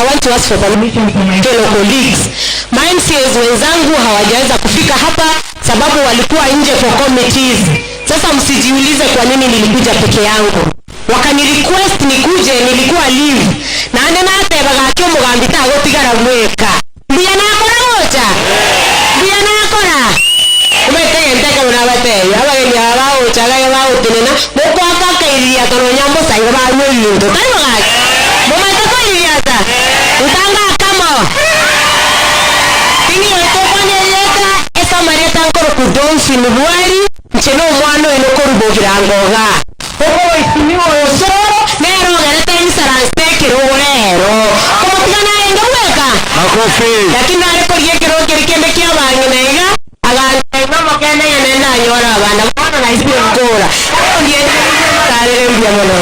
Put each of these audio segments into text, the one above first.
I want to ask for permission from my fellow colleagues. My MCAs wenzangu hawajaweza kufika hapa sababu walikuwa nje for committees. Sasa msijiulize kwa nini nilikuja peke yangu. Wakani request nikuje, nilikuwa leave. Na ande natebaga akĩ mũgambi tagũtigara mwĩka. Mbia nakora gocha. Mbia nakora. Umetege nteke muna batei abageni aba bagochaga bagotenena mokwakakairia tono nyambo saigo banywa ebinto tari bagaki momaete koiriata ntanga kamo ting'iyoetokwanerieta esamarieta nkoroku Dolphin Bwari nche no omwana oyo nokorubogirangoga ogoisimiwa osoro nero ogerete insurance ekerogo rero komotigana enge bweka. Makofi. Lakini nare koria ekerogo keri kende kia abang'ina iga agantema mokene nenda anyora abana bono naisire nkora ndiendarere mbia mono.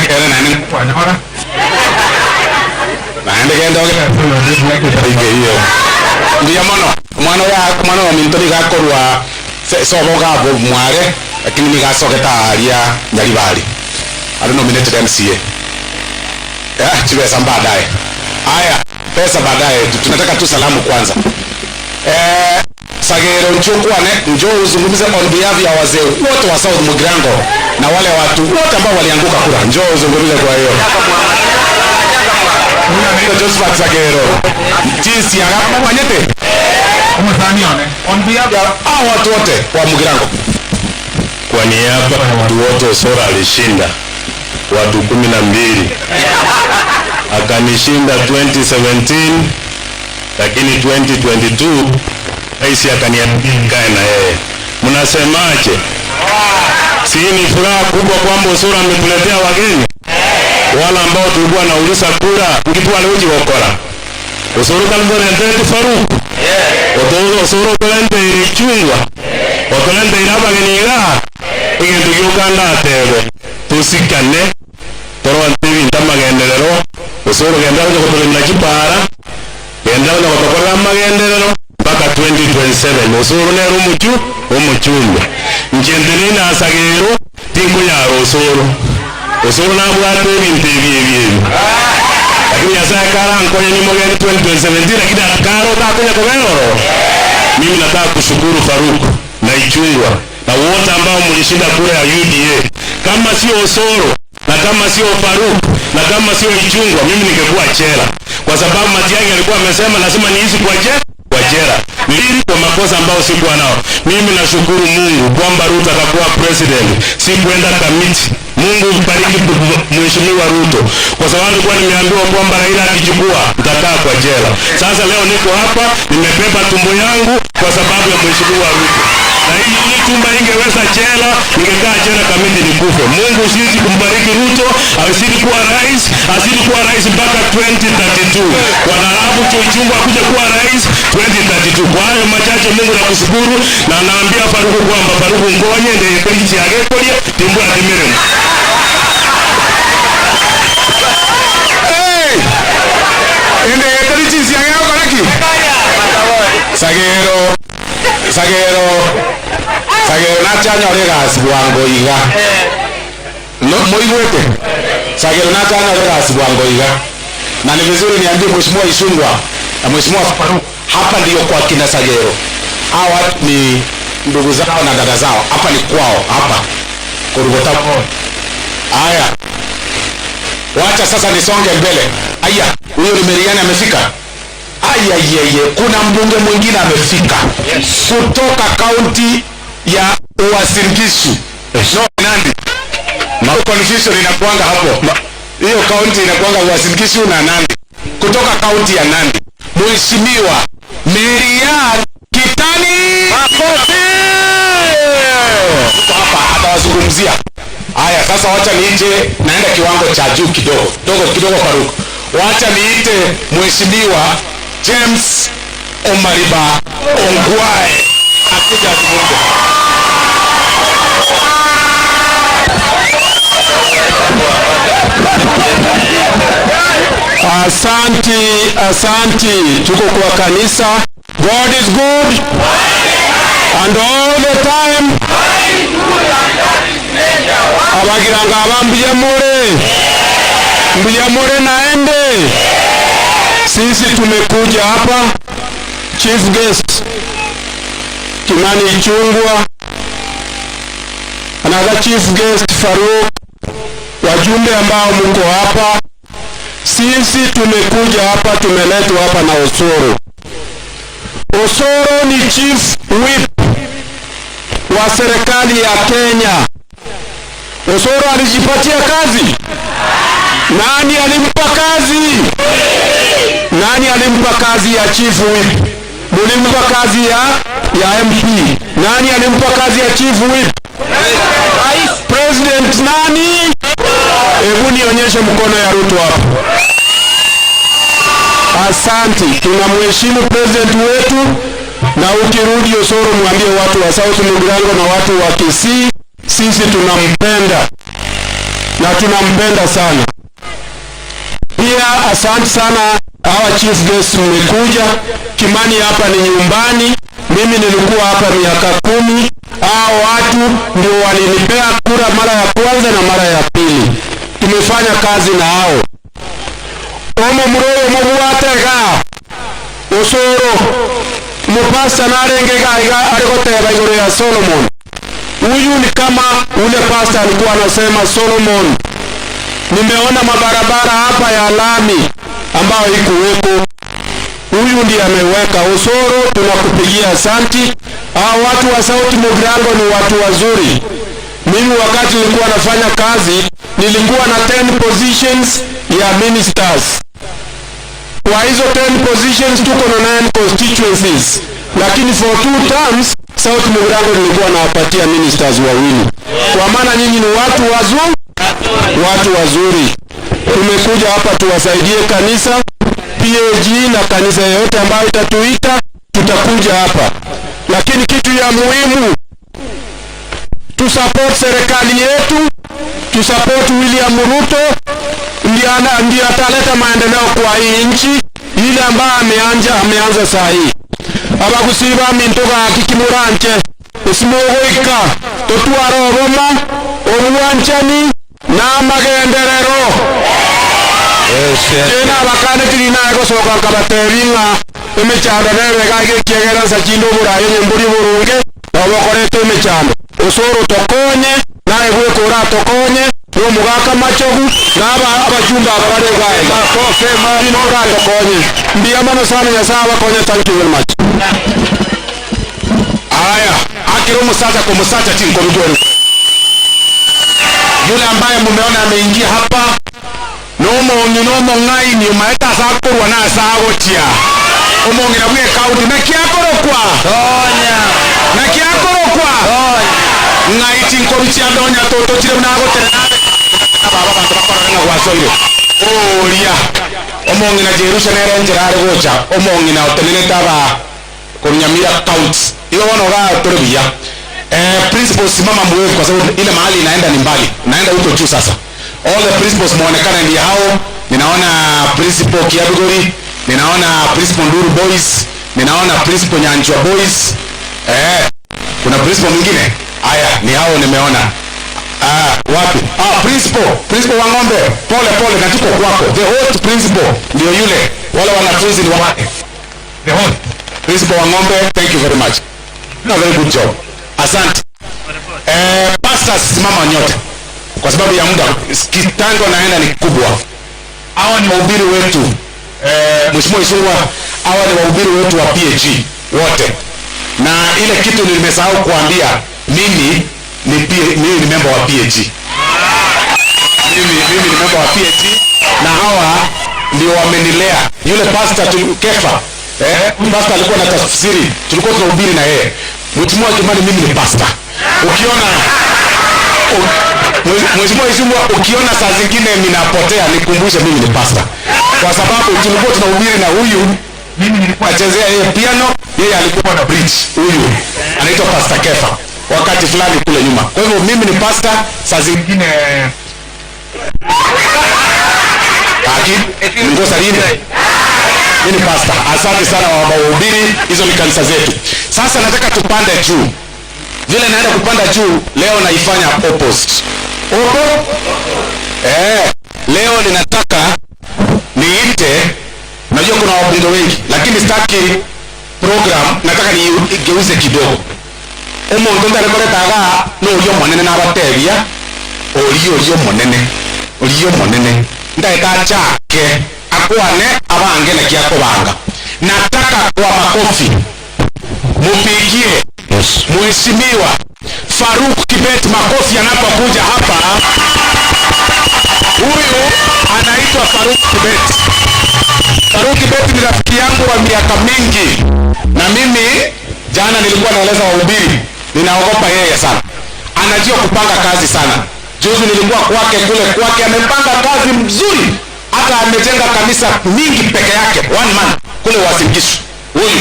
Kere nani kwanyora? Naende genda oge hiyo. Ndiyo mono. Mwana ya mwana wa minto nigakorwa sobo gabo mware lakini nigasogeta aria Nyaribari. I nominated MCA. Ya, chibesa baadaye. Haya, pesa baadaye. Tunataka tu salamu kwanza. Sagero Nchukwane, njoo uzungumze on behalf ya wazee wote wa South Mugirango na wale watu wote ambao walianguka kura. Njoo uzungumze kwa hiyo. Huyu Josephat Sagero. Jinsi ya kama manyete. On behalf ya hao watu wote wa Mugirango. Kwa niaba ya watu wote Osoro alishinda watu 12. Akanishinda 2017 lakini 2022 rais akaniambia nikae na yeye. Mnasemaje? Si ni furaha kubwa kwamba Osoro ametuletea wageni? Wala ambao tulikuwa nauliza kura ngitwa leo jikokora. Osoro kalborente Faruk. Osoro kalente Ichungwa. Okolente irabageni iga. Igintu giukanda atebe. Tusikane. Toro antibi ntamagenderero. Osoro genda kutolemna chipara. Genda kutokola magenderero mpaka 2027. Osoro nero umuchu umuchumbe. Nchendelina asagero tingu ya Osoro. Osoro nabwate ebintu ebi ebi ebi. Lakini Nyasaye kara nkoye ni mogeni 2027 lakini arakaro takunya kogeroro. Mimi nataka kushukuru Faruk na Ichungwa na wote ambao mlishinda kura ya UDA. Kama sio Osoro na kama sio Faruk na kama sio Ichungwa, mimi ningekuwa chela. Kwa sababu Matiang'i alikuwa amesema lazima niishi kwa jela. Kwa jela. Nili kwa makosa ambayo sikuwa nao. Mimi nashukuru Mungu kwamba Ruto atakuwa president. Sikuenda Kamiti. Mungu mbariki Mheshimiwa Ruto. Kwa sababu nilikuwa nimeambiwa kwamba Raila akichukua nitakaa kwa jela. Sasa leo niko hapa nimebeba tumbo yangu kwa sababu ya Mheshimiwa Ruto. Na hii tumba ingeweza jela, ningekaa jela Kamiti nikufe. Mungu usizidi kumbariki Ruto, azidi kuwa rais, azidi kuwa rais mpaka 2032. Kwa dhahabu Ichungwa kuja kuwa rais 2032. Kwa hayo machache Mungu nakushukuru na naambia Faruku kwamba Faruku ngonye ndiye kiti yake kolia timbu atimere. Hey! Ende kiti yake koraki. Sagero Sagero Sagero nachanya gasi bwango iga. No moigwete. Sagero nachanya gasi bwango iga. Na ni vizuri niambie Mheshimiwa Ichungwa na Mheshimiwa Faruk, hapa ndio kwa kina Sagero. Hawa ni ndugu zao na dada zao. Hapa ni kwao, hapa. Kurugota. Haya. Wacha sasa nisonge mbele. Aya, huyo ni Meriani amefika. Aya yeye, kuna mbunge mwingine amefika. Yes. Kutoka kaunti ya Uasin Gishu. No, Nandi. No confusion inakuanga hapo. Hiyo kaunti inakuanga Uasin Gishu na Nandi. Kutoka kaunti ya Nandi. Mheshimiwa Merian Kitani. Makofi. Hapa atawazungumzia. Haya, sasa wacha niite, naenda kiwango cha juu kidogo. Kidogo kidogo Faruk. Wacha niite Mheshimiwa James Omariba Ongwae. Akuja azungumze. Asanti, asanti. Tuko kwa kanisa. God is good and all the time. Abagiranga abambuye mure. Mbuye mure naende. Sisi tumekuja hapa, chief guest Kimani Ichung'wah, another chief guest Faruk, wajumbe ambao mko hapa, sisi tumekuja hapa, tumeletwa hapa na Osoro. Osoro ni chief whip wa serikali ya Kenya. Osoro alijipatia kazi? Nani alimpa kazi? Nani alimpa kazi ya chief whip? Mulimpa kazi ya MP. Nani alimpa kazi ya chief whip? President nani? Hebu nionyeshe mkono ya Ruto hapo. Asante, tunamheshimu president wetu, na ukirudi Osoro mwambie watu wa South Mugirango na watu wa Kisii, sisi tunampenda na tunampenda sana. Pia asante sana hawa chief guests mmekuja. Kimani hapa ni nyumbani, mimi nilikuwa hapa miaka 10. Hao watu ndio walinipea kura mara ya kwanza na mara ya pili. Tumefanya kazi na hao. Omo muroyo mubwatega Osoro mupasta narengega aligoteba iguru ya Solomon. Huyu ni kama ule pasta alikuwa anasema Solomon, nimeona mabarabara hapa ya lami ambayo ikuweko. Huyu ndiye ameweka. Osoro, tunakupigia asanti. Hao watu wa South Mugirango ni watu wazuri. Mimi wakati nilikuwa nafanya kazi nilikuwa na 10 positions ya ministers. Kwa hizo 10 positions tuko na 9 constituencies, lakini for 2 terms South Mugirango nilikuwa nawapatia ministers wawili, kwa maana nyinyi ni watu wazuri, watu wazuri. Tumekuja hapa tuwasaidie kanisa PAG na kanisa yoyote ambayo itatuita, tutakuja hapa. Lakini kitu ya muhimu, tusupport serikali yetu, tusupport William Ruto, ndiye ataleta maendeleo kwa hii nchi ile ambayo ameanza saa hii. Abagusiba mintoga kikimuranche isimogoika totwara oboma obwanchani na magenderero. Tena abakane tirina gosoka kabateringa emechando nebe gage kiegera sachindo burayo nyemburi burunge obokorete emechando. Osoro tokonye naye gwekora tokonye no mugaka machogu naba abajumba abare gaega ino tokonye mbia mano sana Nyasaye abakonye. Thank you very much. Aya, akiro musacha kwa musacha chini kwa miguu. Yule ambaye mumeona ameingia hapa nomo nomo ngai ni umaeta sakorwa na sagotia. Omongi na bwe kaunti na kiakorokwa. Donya. Na kiakorokwa. Donya. Ngai chinko bichia donya toto chire na gotere na baba bantu bakora nga gwasoire. Oria. Omongi na Jerusha nere njira ari gocha. Omongi na otenene taba kunyamira counts. Iyo wana ga torebia. Principals simama mwevu kwa sababu ile mahali inaenda ni mbali. Naenda huko juu sasa. All the principals muonekana ni hao. Ninaona principal Kiabigori, ninaona principal Nduru Boys, ninaona principal Nyanjwa Boys. Kuna principal mwingine? Aya, ni hao nimeona. Wapi? Principal wa Ng'ombe. Pole pole na tuko kwako. The host principal ndio yule. Wale wanafunzi ni wake. The host principal wa Ng'ombe, thank you very much. No, very good job. Asante. Pastors simama nyote. Kwa sababu ya muda, kitango naenda ni kubwa. Hawa ni wahubiri wetu. Mheshimiwa Ichung'wah, hawa ni wahubiri wetu wa PAG wote. Na ile kitu nilimesahau kuambia, mimi ni member wa PAG. Mimi ni member wa PAG na hawa ndio wamenilea. Yule pastor Kefa, pastor alikuwa na tafsiri, tulikuwa tunahubiri na yeye. Mheshimiwa Kimani, mimi ni pastor. Ukiona Mheshimiwa Ichung'wah, ukiona saa zingine ninapotea nikumbushe mimi ni pastor. Kwa sababu tulikuwa tunahubiri na huyu, mimi nilikuwa nachezea yeye piano, yeye alikuwa na bridge. Huyu anaitwa Pastor Kefa wakati fulani kule nyuma. Kwa hivyo mimi ni pastor, saa zingine aki ngosa lini? Mimi ni pastor. Asante sana wahubiri, hizo ni kanisa zetu. Sasa nataka tupande juu. Vile naenda kupanda juu, leo naifanya opposite. Opo? Leo ninataka niite, unajua Najua kuna wabunge wengi, lakini sitaki program, nataka nigeuze kidogo. Omuntu ntarekoretaga noria omonene nabatebia oria oria omonene oria omonene ntaeta achake akwane abange na kiakobanga. Nataka kwa makofi mupigie Mheshimiwa Faruk Kibet makofi anapokuja hapa. Huyu anaitwa Faruk Kibet. Faruk Kibet ni rafiki yangu wa miaka mingi, na mimi jana nilikuwa naeleza wahubiri, ninaogopa yeye sana. Anajua kupanga kazi sana. Juzi nilikuwa kwake kule kwake, amepanga kazi mzuri, hata amejenga kanisa mingi peke yake, one man kule Uasin Gishu. Huyu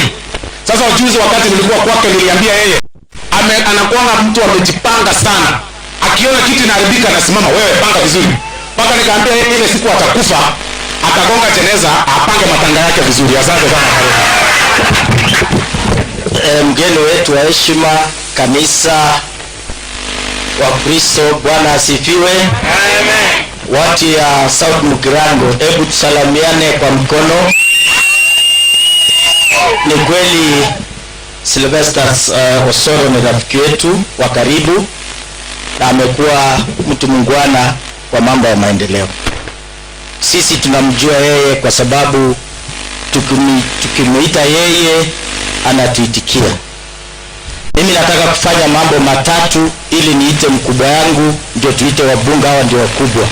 sasa, juzi wakati nilikuwa kwake niliambia yeye anakuanga mtu amejipanga sana, akiona kitu inaharibika anasimama, wewe panga vizuri. Mpaka nikaambia yeye ile siku atakufa atagonga jeneza, apange matanga yake vizuri. Asante sana. Mgeni wetu wa heshima, kanisa wa Kristo, Bwana asifiwe. Amen. Watu ya South Mugirango, hebu tusalamiane kwa mkono. Ni kweli Sylvester Osoro ni rafiki wetu wa karibu na amekuwa mtu mungwana kwa mambo ya maendeleo. Sisi tunamjua yeye kwa sababu tukimuita yeye anatuitikia. Mimi nataka kufanya mambo matatu ili niite mkubwa yangu, ndio tuite wabunge hawa ndio wakubwa.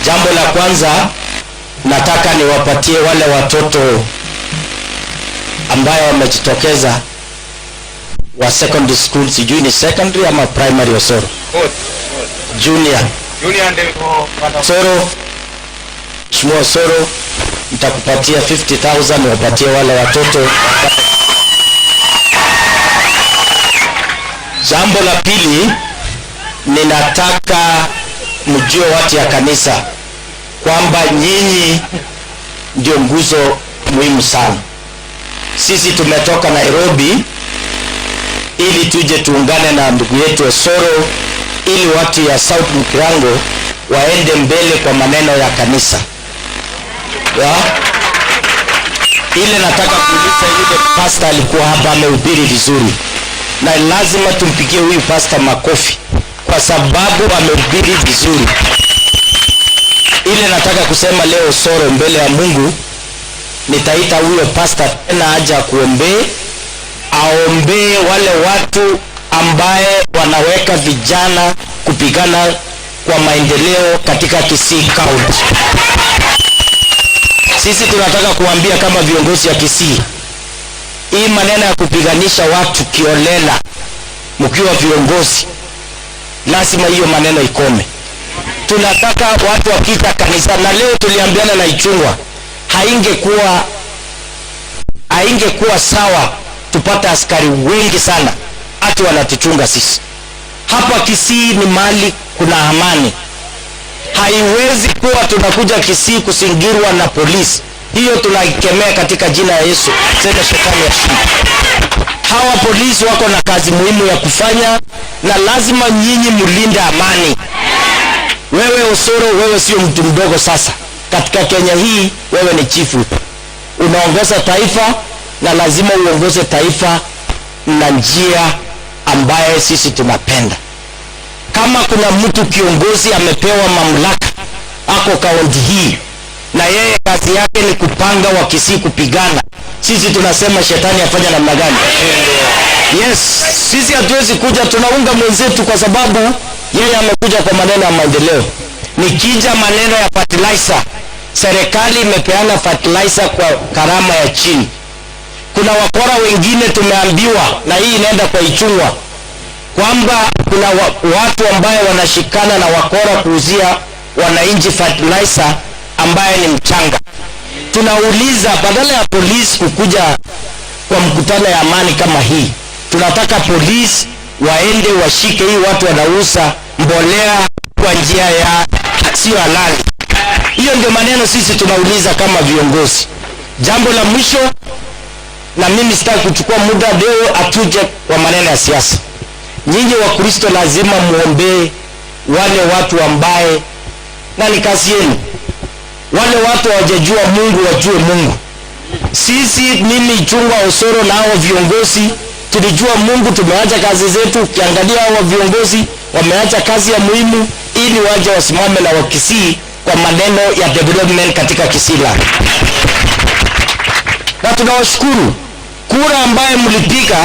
Jambo la kwanza, nataka niwapatie wale watoto ambayo wamejitokeza wa secondary school, sijui ni secondary ama primary Osoro. Junior. Junior ndio Osoro, Mheshimiwa Osoro, nitakupatia 50,000 wapatie wale watoto. Jambo la pili, ninataka mjue watu ya kanisa kwamba nyinyi ndio nguzo muhimu sana. Sisi tumetoka Nairobi ili tuje tuungane na ndugu yetu Osoro ili watu ya South Mugirango waende mbele kwa maneno ya kanisa. Ya? Ile nataka kuuliza yule pastor alikuwa hapa amehubiri vizuri, na lazima tumpigie huyu pastor makofi kwa sababu amehubiri vizuri. Ile nataka kusema leo Osoro mbele ya Mungu, nitaita huyo pastor tena aje akuombee, aombee wale watu ambaye wanaweka vijana kupigana kwa maendeleo katika Kisii County. Sisi tunataka kuambia kama viongozi ya Kisii, hii maneno ya kupiganisha watu kiolela mkiwa viongozi, lazima hiyo maneno ikome. Tunataka watu wakita kanisa, na leo tuliambiana na Ichung'wah, haingekuwa sawa tupate askari wengi sana ati wanatuchunga sisi. Hapa Kisii ni mahali kuna amani. Haiwezi kuwa tunakuja Kisii kusingirwa na polisi. Hiyo tunaikemea katika jina ya Yesu. Sema shetani ashinde. Hawa polisi wako na kazi muhimu ya kufanya, na lazima nyinyi mlinde amani. Wewe Osoro, wewe sio mtu mdogo sasa. Katika Kenya hii wewe ni chifu. Unaongoza taifa na lazima uongoze taifa na njia ambaye sisi tunapenda. Kama kuna mtu kiongozi amepewa mamlaka ako kaunti hii na yeye kazi yake ni kupanga wa Kisii kupigana, sisi tunasema shetani afanya namna gani? Yes, sisi hatuwezi kuja, tunaunga mwenzetu kwa sababu yeye amekuja kwa maneno ya maendeleo. Nikija maneno ya fertilizer, serikali imepeana fertilizer kwa gharama ya chini. Kuna wakora wengine tumeambiwa, na hii inaenda kwa Ichung'wah, kwamba kuna watu ambaye wanashikana na wakora kuuzia wananchi fertilizer ambaye ni mchanga. Tunauliza, badala ya polisi kukuja kwa mkutano ya amani kama hii, tunataka polisi waende washike hii watu wanauza mbolea kwa njia ya sio halali. Hiyo ndio maneno sisi tunauliza kama viongozi. Jambo la mwisho, na mimi sitaki kuchukua muda leo, atuje kwa maneno ya siasa. Nyinyi wa Kristo lazima muombee wale watu ambaye, na ni kazi yenu, Wale watu hawajajua Mungu wajue Mungu. Sisi, mimi Ichung'wah, Osoro na hao viongozi tulijua Mungu, tumeacha kazi zetu. Ukiangalia hao viongozi wameacha kazi ya muhimu ili waje wasimame na Wakisii kwa maneno ya development katika Kisii land. Na tunawashukuru, kura ambaye mlipiga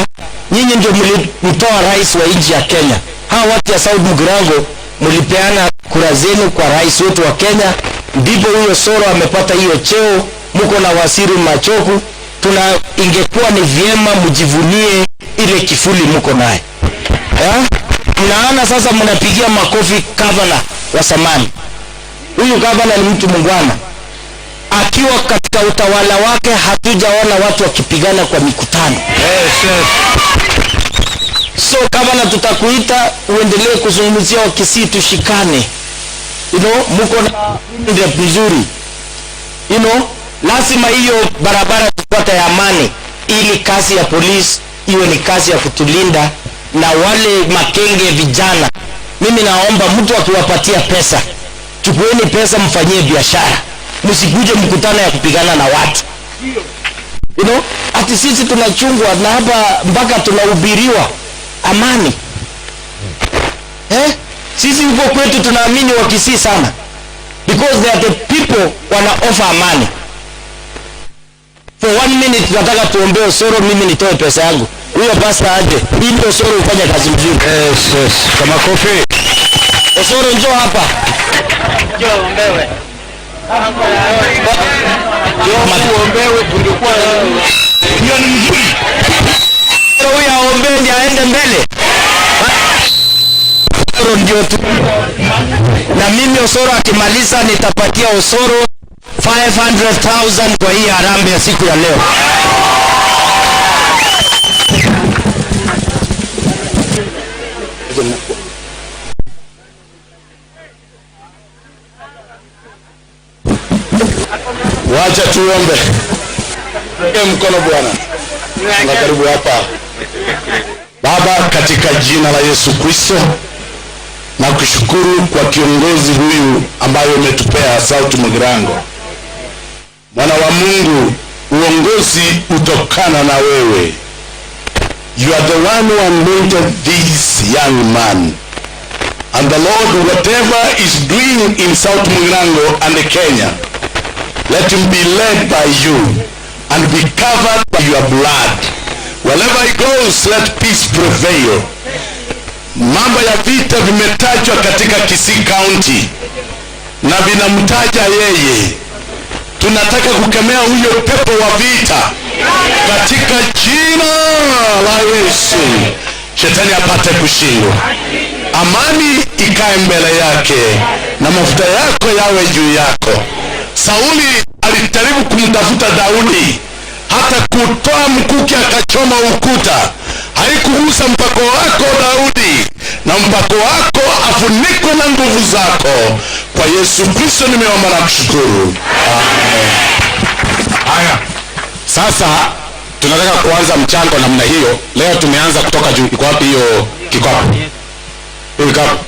nyinyi ndio mlimtoa rais wa nchi ya Kenya. Hawa watu ya South Mugirango mlipeana kura zenu kwa rais wetu wa Kenya, ndipo huyo Soro amepata hiyo cheo. Mko na Waziri Machogu, tuna ingekuwa ni vyema mjivunie ile kifuli mko naye. Mnaona sasa mnapigia makofi gavana wa zamani. Huyu gavana ni mtu mungwana. Akiwa katika utawala wake hatujaona watu wakipigana kwa mikutano. Yes, yes. So gavana, tutakuita uendelee kuzungumzia Wakisii, tushikane. Mko na rep mzuri. Lazima hiyo barabara tupate ya amani ili kazi ya polisi iwe ni kazi ya kutulinda na wale makenge vijana. Mimi naomba mtu akiwapatia pesa, chukueni pesa mfanyie biashara. Msikuje mkutano ya kupigana na watu. Ati sisi tunachungwa na hapa mpaka tunahubiriwa amani. Sisi huko kwetu tunaamini Wakisii sana, because they are the people wana offer amani. For 1 minute tunataka tuombee Osoro, mimi nitoe pesa yangu, huyo pastor aje ili Osoro ufanye kazi mzuri. Yes, yes. Kwa makofi. Osoro njoo hapa. Njoo ombewe. Njoo ombewe, tungekuwa hiyo ni mzuri. Huyu aombe ndiye aende mbele. Osoro ndio tu. Na mimi Osoro akimaliza nitapatia Osoro 500,000 kwa hii harambee ya siku ya leo. Wacha tuombe. Weke mkono Bwana. Na karibu hapa. Baba, katika jina la Yesu Kristo, nakushukuru kwa kiongozi huyu ambaye umetupea South Mugirango. Mwana wa Mungu, uongozi utokana na wewe. You are the one who anointed this young man. And the Lord, whatever is doing in South Mugirango and Kenya, let him be led by you and be covered by your blood. Wherever he goes, let peace prevail. Mambo ya vita vimetajwa katika Kisii County na vinamtaja yeye. Tunataka kukemea huyo pepo wa vita katika jina la Yesu. Shetani apate kushindwa. Amani ikae mbele yake na mafuta yako yawe juu yako. Sauli alijaribu kumtafuta Daudi, hata kutoa mkuki akachoma ukuta. Haikugusa mpako wako Daudi, na mpako wako afunikwe na nguvu zako. Kwa Yesu Kristo nimeomba na kushukuru. Amen. Haya. Sasa tunataka kuanza mchango namna hiyo. Leo tumeanza kutoka juu. Iko wapi hiyo kikapu? Hiyo kikapu.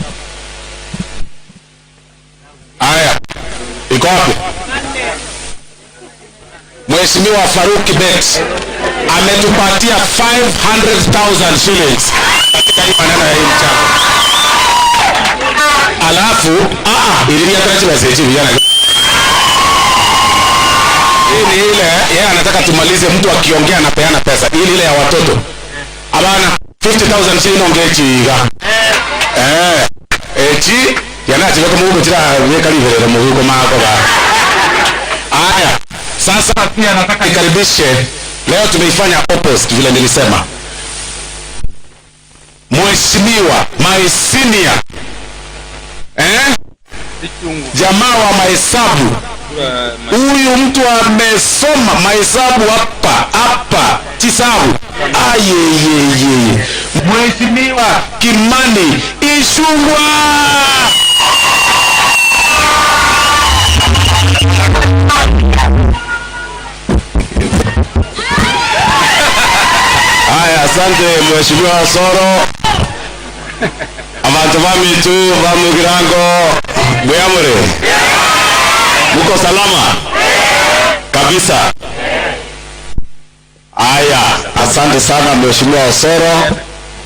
Haya. Iko wapi? Mheshimiwa Farouk Kibet ametupatia 500,000 shillings katika hii maneno ya hii mchango. Alafu, ililia tena message vijana. Hii ni ile yeye anataka tumalize, mtu akiongea anapeana pesa. Hii ni ile ya watoto. Abana 50,000 shillings ongechiga. Echi yana chiko mugo chira weka liverera mugo mako ba. Haya. Sasa pia nataka nikaribishe, leo tumeifanya opposite vile nilisema. Mheshimiwa my senior, jamaa wa mahesabu. Huyu mtu amesoma mahesabu hapa hapa Chisabu. Ayeyeye. Mheshimiwa Kimani Ichung'wah. Haya, asante Mheshimiwa Soro. Abantu bamitu ba Mugirango bwamure. Mko salama kabisa? Aya, asante sana Mheshimiwa Osoro,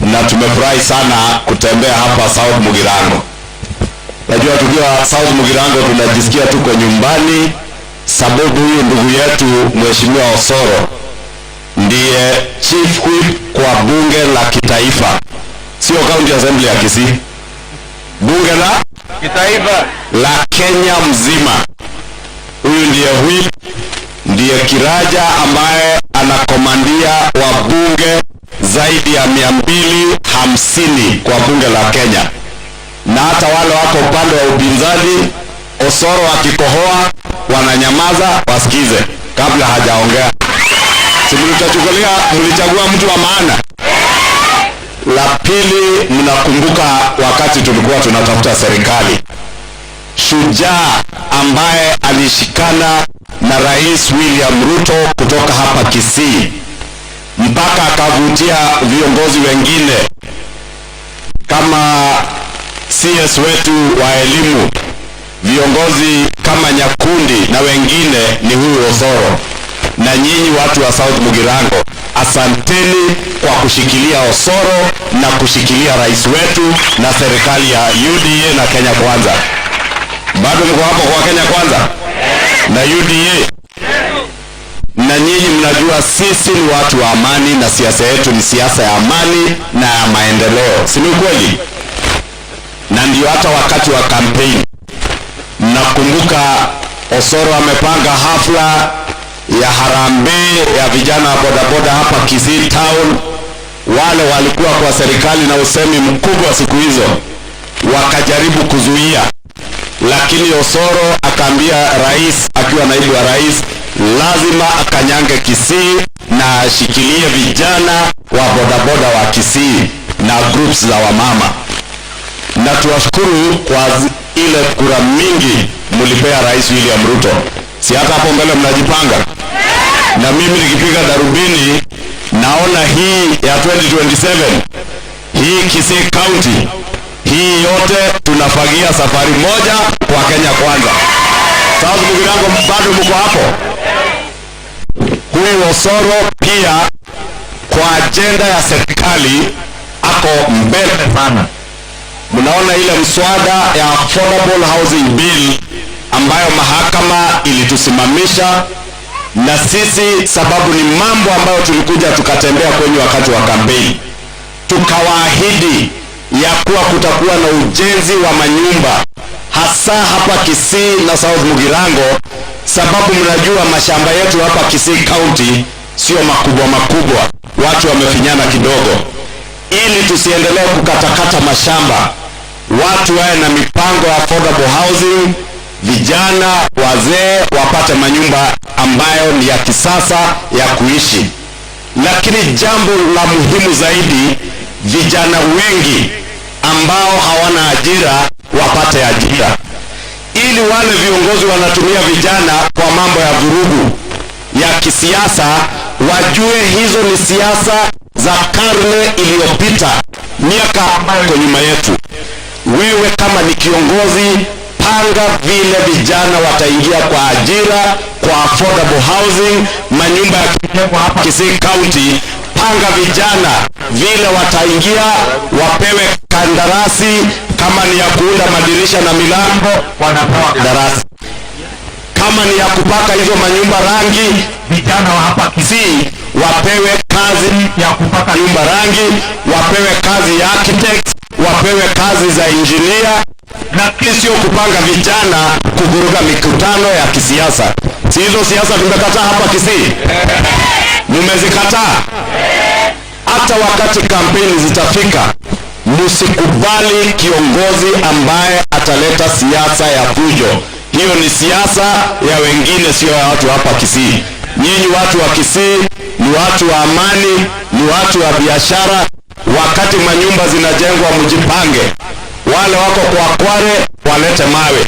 na tumefurahi sana kutembea hapa South Mugirango. Najua tukiwa South Mugirango tunajisikia tuko nyumbani, sababu huyu ndugu yetu Mheshimiwa Osoro ndiye chief whip kwa bunge la kitaifa, sio county assembly ya Kisii, bunge la Kitaifa. La Kenya mzima. Huyu ndiye whip, ndiye kiraja ambaye anakomandia wabunge zaidi ya 250 kwa bunge la Kenya, na hata wale wako upande wa upinzani, Osoro akikohoa wananyamaza wasikize kabla hajaongea. Si mlitachukulia, mlichagua mtu wa maana. La pili, mnakumbuka wakati tulikuwa tunatafuta serikali, shujaa ambaye alishikana na Rais William Ruto kutoka hapa Kisii mpaka akavutia viongozi wengine kama CS wetu wa elimu, viongozi kama Nyakundi na wengine, ni huyu Osoro. Na nyinyi watu wa South Mugirango, asanteni kwa kushikilia Osoro na kushikilia rais wetu na serikali ya UDA na Kenya Kwanza. Bado mko hapo kwa Kenya Kwanza na UDA? Na nyinyi mnajua sisi ni watu wa amani na siasa yetu ni siasa ya amani na ya maendeleo, si ni ukweli? Na ndio hata wakati wa kampeni mnakumbuka Osoro amepanga hafla ya harambee ya vijana wa bodaboda hapa Kisii Town. Wale walikuwa kwa serikali na usemi mkubwa siku hizo wakajaribu kuzuia, lakini Osoro akaambia rais, akiwa naibu wa rais, lazima akanyange Kisii na ashikilie vijana wa bodaboda wa Kisii na groups za wamama. Na tuwashukuru kwa ile kura mingi mlipea Rais William Ruto. Si hata hapo mbele mnajipanga? Na mimi nikipiga darubini naona hii ya 2027, hii Kisii County hii yote tunafagia safari moja kwa Kenya Kwanza. South Mugirango, bado mko hapo? Huyu Osoro pia kwa ajenda ya serikali ako mbele sana. Mnaona ile mswada ya Affordable Housing Bill ambayo mahakama ilitusimamisha na sisi, sababu ni mambo ambayo tulikuja tukatembea kwenye wakati wa kampeni, tukawaahidi ya kuwa kutakuwa na ujenzi wa manyumba hasa hapa Kisii na South Mugirango, sababu mnajua mashamba yetu hapa Kisii County sio makubwa makubwa, watu wamefinyana kidogo. Ili tusiendelee kukatakata mashamba, watu wawe na mipango ya affordable housing, vijana wazee wapate manyumba ambayo ni ya kisasa ya kuishi. Lakini jambo la muhimu zaidi, vijana wengi ambao hawana ajira wapate ajira, ili wale viongozi wanatumia vijana kwa mambo ya vurugu ya kisiasa wajue hizo ni siasa za karne iliyopita, miaka ambayo iko nyuma yetu. Wewe kama ni kiongozi, panga vile vijana wataingia kwa ajira, kwa affordable housing, manyumba ya kujengwa hapa Kisii County. Panga vijana vile wataingia, wapewe kandarasi, kama ni ya kuunda madirisha na milango wanapewa kandarasi, kama ni ya kupaka hizo manyumba rangi, vijana wa hapa Kisii wapewe kazi ya kupaka nyumba rangi, wapewe kazi ya architects, wapewe kazi za engineer, lakini sio kupanga vijana kuvuruga mikutano ya kisiasa. Si hizo siasa tumekataa hapa Kisii? Mmezikataa? Hata wakati kampeni zitafika, msikubali kiongozi ambaye ataleta siasa ya fujo. Hiyo ni siasa ya wengine, sio ya watu hapa Kisii. Nyinyi watu wa Kisii ni watu wa amani, ni watu wa biashara. Wakati manyumba zinajengwa, mjipange. Wale wako kwa kware walete mawe,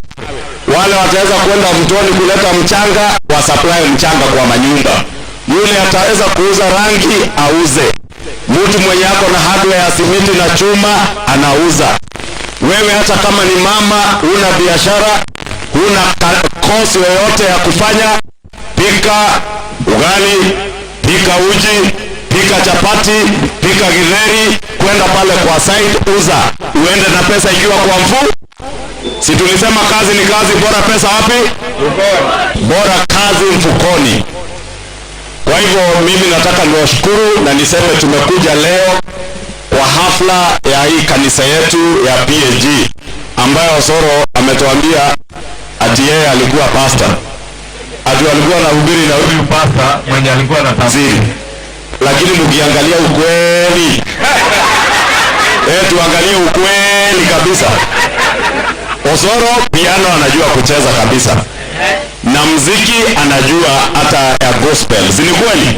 wale wataweza kwenda mtoni kuleta mchanga, wasupply mchanga kwa manyumba. Yule ataweza kuuza rangi auze. Mtu mwenye ako na hardware ya simiti na chuma anauza. Wewe hata kama ni mama una biashara, Huna kosi yoyote ya kufanya, pika ugali, pika uji, pika chapati, pika githeri, kwenda pale kwa site uza, uende na pesa ikiwa kwa mfuko. Si tulisema kazi ni kazi, bora pesa wapi? Bora kazi mfukoni. Kwa hivyo mimi nataka niwashukuru na niseme tumekuja leo kwa hafla ya hii kanisa yetu ya PAG ambayo Osoro ametuambia ati yeye alikuwa pastor, ati alikuwa anahubiri na huyu pastor mwenye alikuwa na tafsiri, lakini mkiangalia ukweli tuangalie ukweli kabisa, Osoro piano anajua kucheza kabisa na mziki anajua hata ya gospel, si ni kweli?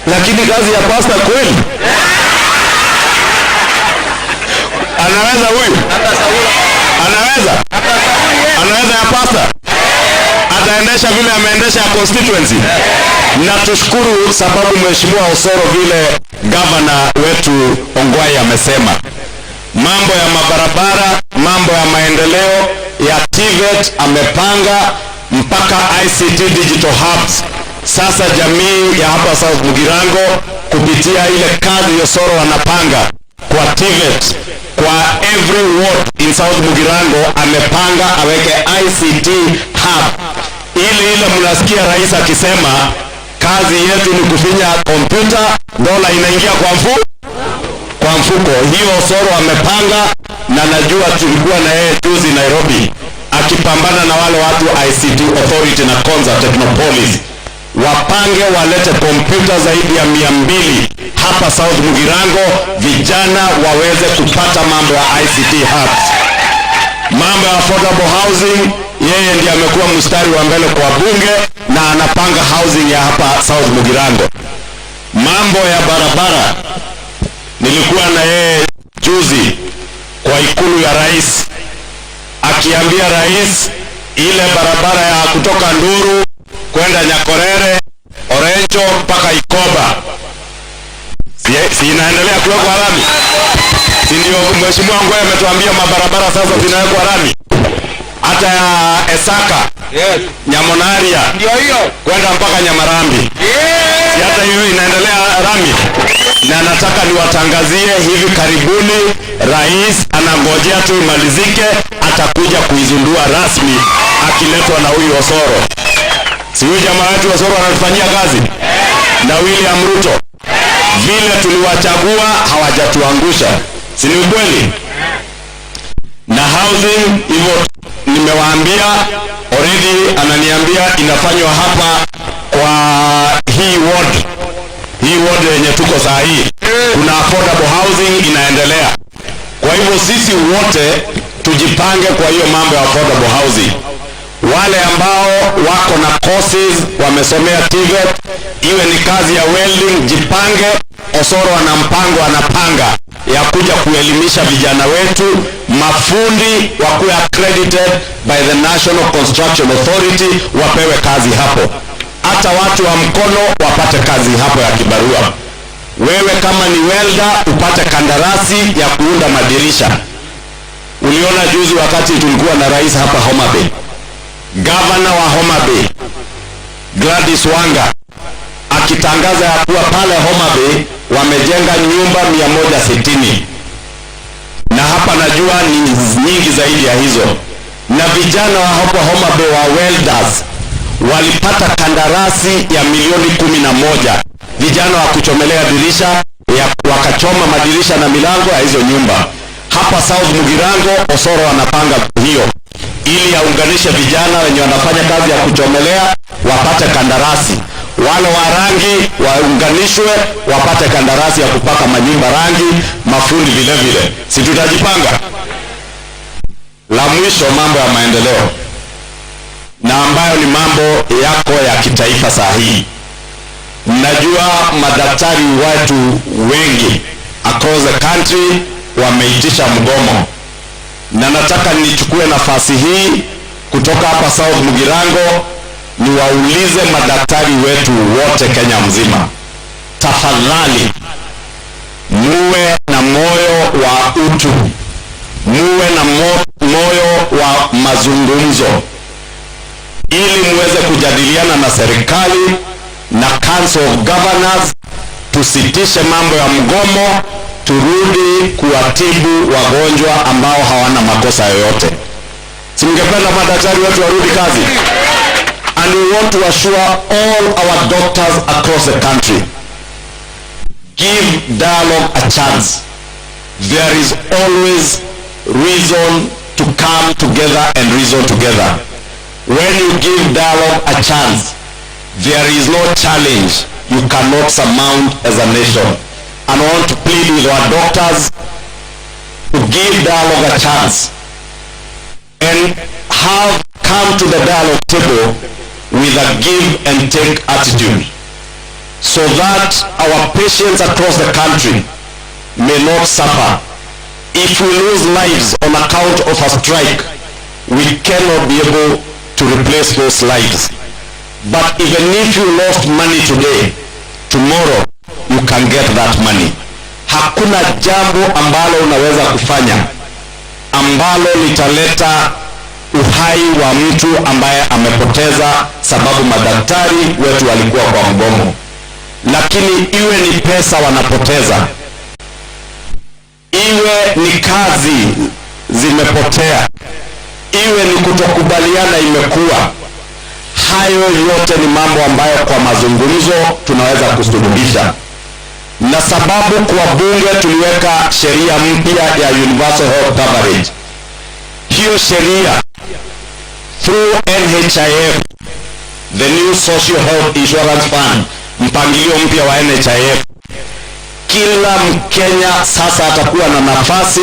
Lakini kazi ya pastor kweli anaweza huyu? Anaweza? Anaweza ya pastor? Ataendesha vile ameendesha ya constituency. Na tushukuru sababu Mheshimiwa Osoro, vile governor wetu Ongwae amesema, mambo ya mabarabara, mambo ya maendeleo ya TVET amepanga mpaka ICT digital hubs. Sasa jamii ya hapa South Mugirango kupitia ile kazi Osoro anapanga kwa TVET, kwa every ward in South Mugirango amepanga aweke ICT hub. Ile mnasikia rais akisema kazi yetu ni kufinya kompyuta, dola inaingia kwa mfuko. Hiyo Osoro amepanga, na najua tulikuwa na yeye juzi Nairobi akipambana na wale watu ICT Authority na Konza Technopolis, wapange walete kompyuta zaidi ya 200 hapa South Mugirango, vijana waweze kupata mambo ya ICT hubs. Mambo ya affordable housing, yeye ndiye amekuwa mstari wa mbele kwa bunge na anapanga housing ya hapa South Mugirango. Mambo ya barabara, nilikuwa na yeye juzi kwa ikulu ya rais akiambia rais ile barabara ya kutoka Nduru kwenda Nyakorere, Orenjo mpaka Ikoba, si inaendelea kuwekwa lami? Si ndio Mheshimiwa Ongwae ametuambia mabarabara sasa zinawekwa lami, hata ya Esaka, Yes. Nyamonaria Ndio hiyo. kwenda mpaka Nyamarambi. Yeah. Si hata hiyo inaendelea lami? Na nataka niwatangazie hivi karibuni rais anangojea tu imalizike, atakuja kuizindua rasmi akiletwa na huyu Osoro. Si huyu jamaa wetu Osoro anatufanyia kazi na William Ruto, vile tuliwachagua hawajatuangusha, si ni ukweli? Na housing hivyo nimewaambia already, ananiambia inafanywa hapa kwa hii ward, hii ward yenye tuko saa hii kuna affordable housing inaendelea. Kwa hivyo sisi wote tujipange kwa hiyo mambo ya affordable housing. Wale ambao wako na courses wamesomea TVET, iwe ni kazi ya welding, jipange. Osoro ana mpango, anapanga ya kuja kuelimisha vijana wetu, mafundi wakuwe accredited by the National Construction Authority, wapewe kazi hapo. Hata watu wa mkono wapate kazi hapo ya kibarua. Wewe kama ni welder upate kandarasi ya kuunda madirisha. Uliona juzi wakati tulikuwa na rais hapa Homa Bay, governor wa Homa Bay Gladys Wanga akitangaza ya kuwa pale Homa Bay wamejenga nyumba 160, na hapa najua ni nyingi zaidi ya hizo. Na vijana wa hapo Homa Bay wa welders walipata kandarasi ya milioni 11, vijana wa kuchomelea dirisha ya, wakachoma madirisha na milango ya hizo nyumba. Hapa South Mugirango Osoro anapanga hiyo ili aunganishe vijana wenye wanafanya kazi ya kuchomelea wapate kandarasi, wale wa rangi waunganishwe wapate kandarasi ya kupaka manyumba rangi, mafundi vile vile. Si tutajipanga? La mwisho, mambo ya maendeleo na ambayo ni mambo yako ya kitaifa saa hii. Najua madaktari wetu wengi across the country wameitisha mgomo, na nataka nichukue nafasi hii kutoka hapa South Mugirango niwaulize madaktari wetu wote Kenya mzima, tafadhali muwe na moyo wa utu, muwe na moyo wa mazungumzo. ili muweze kujadiliana na serikali na Council of Governors, tusitishe mambo ya mgomo, turudi kuwatibu wagonjwa ambao hawana makosa yoyote. Si mngependa madaktari wetu warudi kazi? And we want to assure all our doctors across the country, give dialogue a chance. There is always reason to come together and reason together. When you give dialogue a chance, there is no challenge you cannot surmount as a nation. And I want to plead with our doctors to give dialogue a chance and have come to the dialogue table with a give and take attitude, so that our patients across the country may not suffer. If we lose lives on account of a strike, we cannot be able to replace those lives. But even if you lost money today, tomorrow you can get that money. Hakuna jambo ambalo unaweza kufanya ambalo litaleta uhai wa mtu ambaye amepoteza sababu madaktari wetu walikuwa kwa mgomo. Lakini iwe ni pesa wanapoteza, iwe ni kazi zimepotea, iwe ni kutokubaliana imekuwa, hayo yote ni mambo ambayo kwa mazungumzo tunaweza kusuluhisha. Na sababu kwa bunge tuliweka sheria mpya ya universal health coverage. Hiyo sheria, through NHIF, the new Social Health Insurance Fund, mpangilio mpya wa NHIF, kila Mkenya sasa atakuwa na nafasi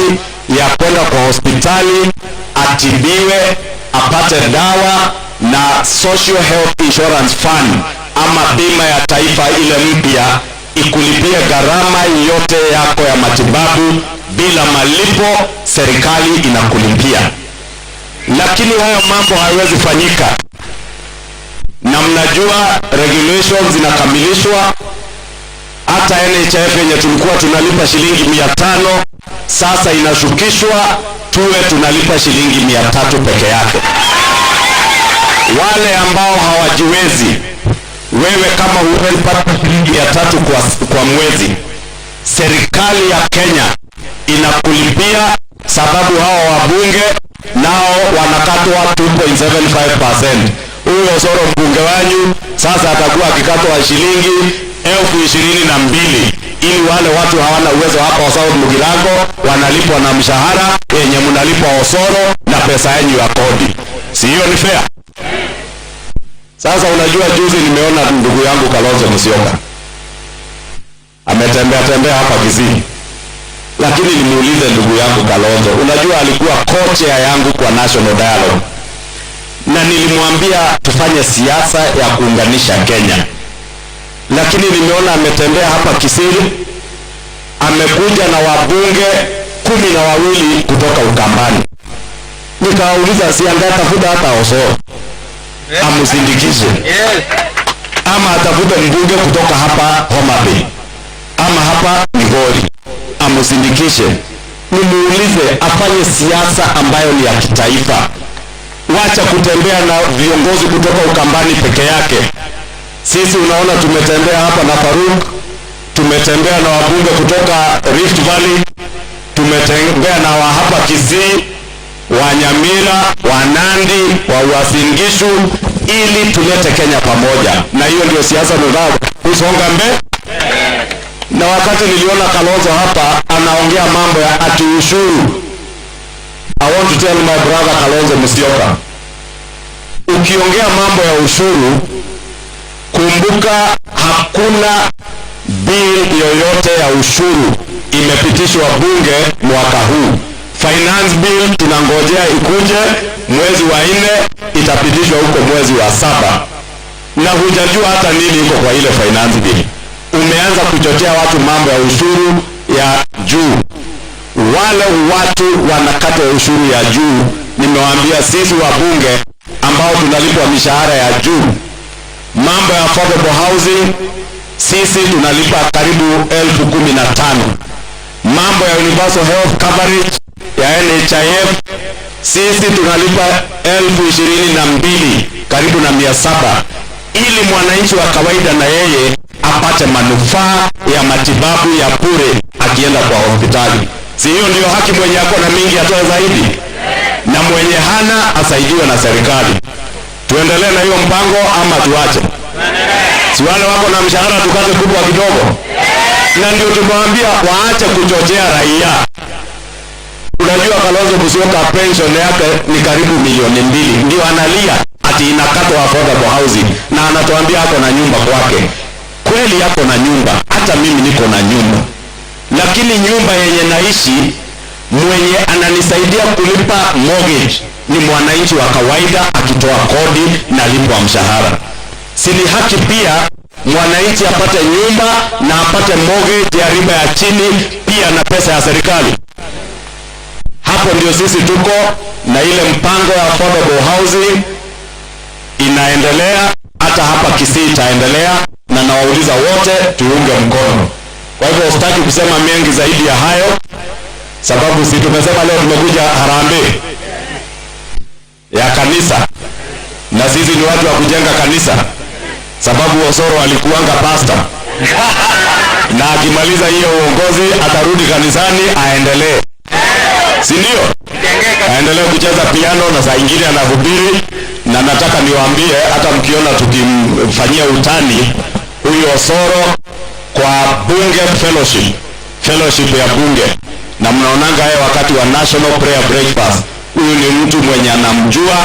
ya kwenda kwa hospitali atibiwe, apate dawa, na Social Health Insurance Fund ama bima ya taifa ile mpya ikulipie gharama yote yako ya matibabu bila malipo, serikali inakulipia. Lakini hayo mambo hayawezi fanyika, na mnajua regulations zinakamilishwa. Hata NHIF yenye tulikuwa tunalipa shilingi 500 sasa inashukishwa tuwe tunalipa shilingi 300 peke yake. Wale ambao hawajiwezi, wewe kama huwezi pata shilingi 300 kwa mwezi, serikali ya Kenya inakulipia, sababu hawa wabunge nao wanakatwa 2.75%. Huyu Osoro mbunge wanyu sasa atakuwa akikatwa shilingi 22,000 ili wale watu hawana uwezo hapa South Mugirango wanalipwa na mshahara yenye mnalipwa Osoro na pesa yenu ya kodi. Si hiyo ni fair? Sasa unajua, juzi nimeona ndugu yangu Kalonzo Musyoka ametembea tembea hapa Kisii, lakini nimuulize ndugu yangu Kalonzo, unajua alikuwa co-chair yangu kwa National Dialogue, na nilimwambia tufanye siasa ya kuunganisha Kenya, lakini nimeona ametembea hapa Kisii, amekuja na wabunge 12 kutoka Ukambani. Nikawauliza, si angetafuta hata Osoro amsindikishe, ama atafute mbunge kutoka hapa Homa Bay ama hapa Migori amsindikishe? Nimuulize afanye siasa ambayo ni ya kitaifa. Wacha kutembea na viongozi kutoka Ukambani peke yake. Sisi unaona tumetembea hapa na Faruk, tumetembea na wabunge kutoka Rift Valley, tumetembea na wa hapa Kisii, wa Nyamira, wa Nandi, wa Uasin Gishu, ili tulete Kenya pamoja, na hiyo ndio siasa tunataka kusonga mbele. Na wakati niliona Kalonzo hapa anaongea mambo ya ati ushuru, I want to tell my brother Kalonzo Musyoka, ukiongea mambo ya ushuru, kumbuka hakuna bill yoyote ya ushuru imepitishwa bunge mwaka huu. Finance bill tunangojea ikuje mwezi wa 4, itapitishwa huko mwezi wa 7, na hujajua hata nini iko kwa ile finance bill. Umeanza kuchochea watu mambo ya ushuru ya juu. Wale watu wanakata ushuru ya juu, nimewaambia sisi wabunge ambao tunalipwa mishahara ya juu, mambo ya affordable housing sisi tunalipa karibu 15,000. Mambo ya universal health coverage ya NHIF sisi tunalipa 22,000. karibu na 700, ili mwananchi wa kawaida na yeye apate manufaa ya matibabu ya bure akienda kwa hospitali. Si hiyo ndio haki? Mwenye ako na mingi atoe zaidi, na mwenye hana asaidiwe na serikali. Tuendelee na hiyo mpango ama tuache? Si wale wako na mshahara tukate kubwa kidogo? Na ndio tumewaambia waache kuchochea raia. Unajua Kalonzo Musyoka pension yake ni karibu 2 milioni, ndio analia ati inakatwa affordable housing, na anatuambia ako na nyumba kwake. Kweli ako na nyumba, hata mimi niko na nyumba, lakini nyumba yenye naishi, mwenye ananisaidia kulipa mortgage ni mwananchi wa kawaida akitoa kodi na lipwa mshahara. Si ni haki pia mwananchi apate nyumba na apate mortgage ya riba ya chini pia na pesa ya serikali? Hapo ndio sisi tuko na ile mpango ya affordable housing inaendelea, hata hapa Kisii itaendelea, na nawauliza wote tuunge mkono. Kwa hivyo sitaki kusema mengi zaidi ya hayo, sababu si tumesema leo tumekuja harambee ya kanisa, na sisi ni watu wa kujenga kanisa, sababu Osoro alikuanga pastor na akimaliza hiyo uongozi atarudi kanisani aendelee, si ndio? Aendelee kucheza piano na saa ingine anahubiri. Na nataka niwaambie, hata mkiona tukimfanyia utani huyu Osoro kwa bunge fellowship, fellowship ya bunge, na mnaonanga yeye wakati wa National Prayer Breakfast, huyu ni mtu mwenye anamjua,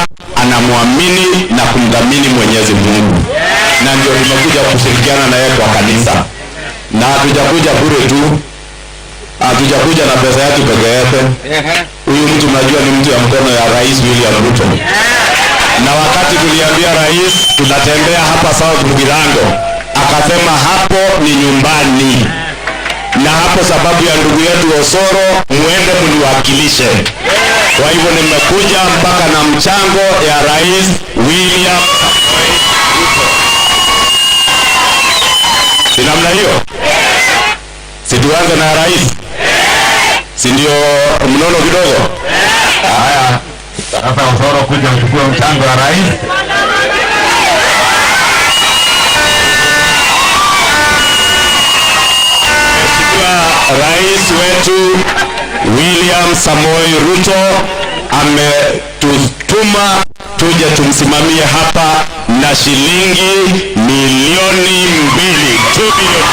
anamwamini na kumdhamini Mwenyezi Mungu, na ndio tumekuja kushirikiana na yeye kwa kanisa, na hatujakuja bure tu, hatujakuja na pesa yetu peke yake. Huyu mtu mnajua ni mtu ya mkono ya Rais William Ruto, na wakati tuliambia rais tunatembea hapa South Mugirango, akasema hapo ni nyumbani, na hapo sababu ya ndugu yetu Osoro, muende mniwakilishe. Kwa hivyo nimekuja mpaka na mchango ya Rais William Samoei Ruto. Si namna hiyo? Si tuanze na rais? Si ndio mnono kidogo? Haya, sasa Osoro kuja uchukue mchango wa rais. Mheshimiwa Rais wetu William Samoei Ruto ametutuma tuje tumsimamie hapa na shilingi 2 milioni, 2 bilioni.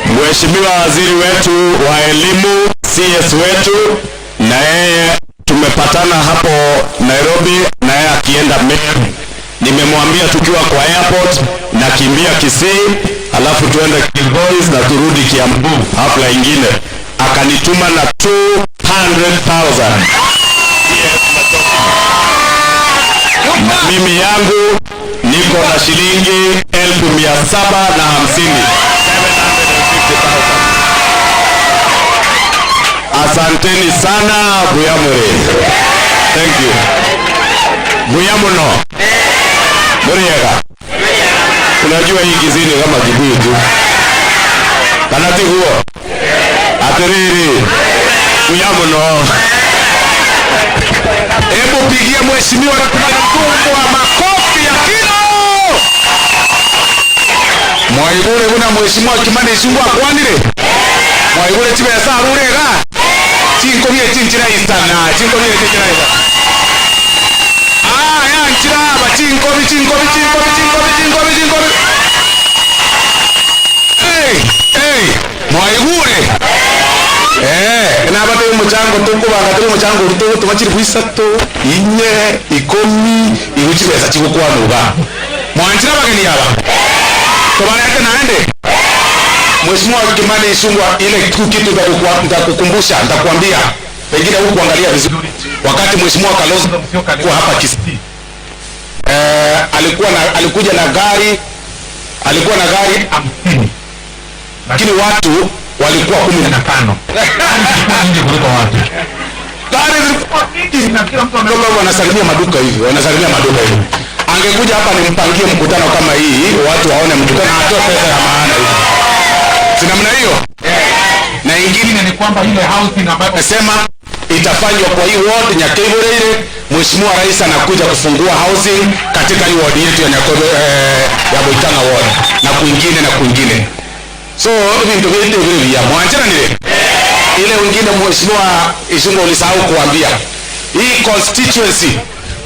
Mheshimiwa Waziri wetu wa elimu, CS wetu, na yeye tumepatana hapo Nairobi, na yeye akienda Meru. Nimemwambia tukiwa kwa airport nakimbia Kisii, alafu tuende Kilgoris na turudi Kiambu hafla ingine. Akanituma na 200,000. Na mimi yangu niko na shilingi 750,000. 750,000. Asanteni sana Buyamure. Thank you. Buyamuno. Muriega. Unajua hii Kisii ni kama Kikuyu tu. Kana ti huo. Atiriri. Buyamuno. Hebu pigia mheshimiwa Mkubwa makofi ya kilo. Mwaigure kuna mheshimiwa Kimani Ichung'wah akwanire. Mwaigure chibesa arurega. Chinkomie chinchira isana, chinkomie chinchira isana. Ah, ya nchira aba chinkobi chinkobi chinkobi chinkobi chinkobi chinkobi. Hey, hey, mwaigure. Nabate umuchango tukubanga turi umuchango tubakiri kwisatu 4 10 iguchibesa chigukwanuga mwanjira bageni aba tubarete naende. Mheshimiwa Kimani Ichung'wah, ile kitu nitakukumbusha, nitakwambia, pengine hukuangalia vizuri wakati Mheshimiwa Kalonzo Musyoka alikuwa hapa Kisii. Alikuja na gari, alikuwa na gari 50, lakini watu walikuwa 15. Nyingi kuliko watu. Gari zilikuwa mingi na kila mtu amebeba, wanasalimia maduka hivi, wanasalimia maduka hivi. Angekuja hapa nimpangie mkutano kama hii, watu waone mkutano, atoe pesa ya maana hivi. Si namna hiyo? Na ingine ni kwamba ile housing ambayo amesema itafanywa kwa hii ward Nyakeiboreire. Mheshimiwa Rais anakuja kufungua housing katika hii ward yetu ya ya Boitanga ward na kwingine na kwingine. So vintu vile vile vya mwanjira nile ile wengine. Mheshimiwa Ichung'wah, ulisahau kuambia hii constituency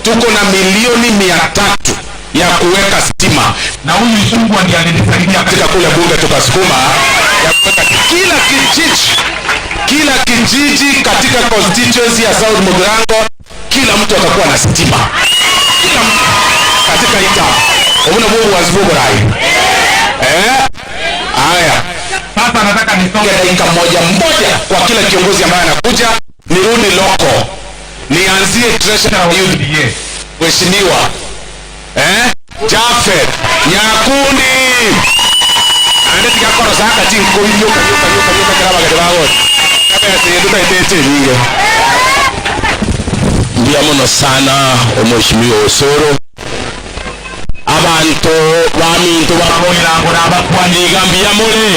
tuko na milioni 300 ya kuweka stima, na huyu Ichung'wah ndiye alinisaidia katika kule bunge tukasukuma ya kuweka kila kijiji katika constituency ya South Mugirango, kila mtu atakuwa na stima, kila mtu katika ita obuna bubu wazibuburai. Haya, Sasa nataka nisome dakika moja moja kwa kila kiongozi ambaye anakuja. Nirudi loko, nianzie treasurer wa UDA Mheshimiwa Jafet Nyakundi ande tigakoro saka chinkoiyoka yoka yoka yoka kira bagere bagoti kabese tutaitete nyinge. Mbia muno sana omheshimiwa Osoro, abantu bamintu baboirango n'abakwaniga. Mbia mule,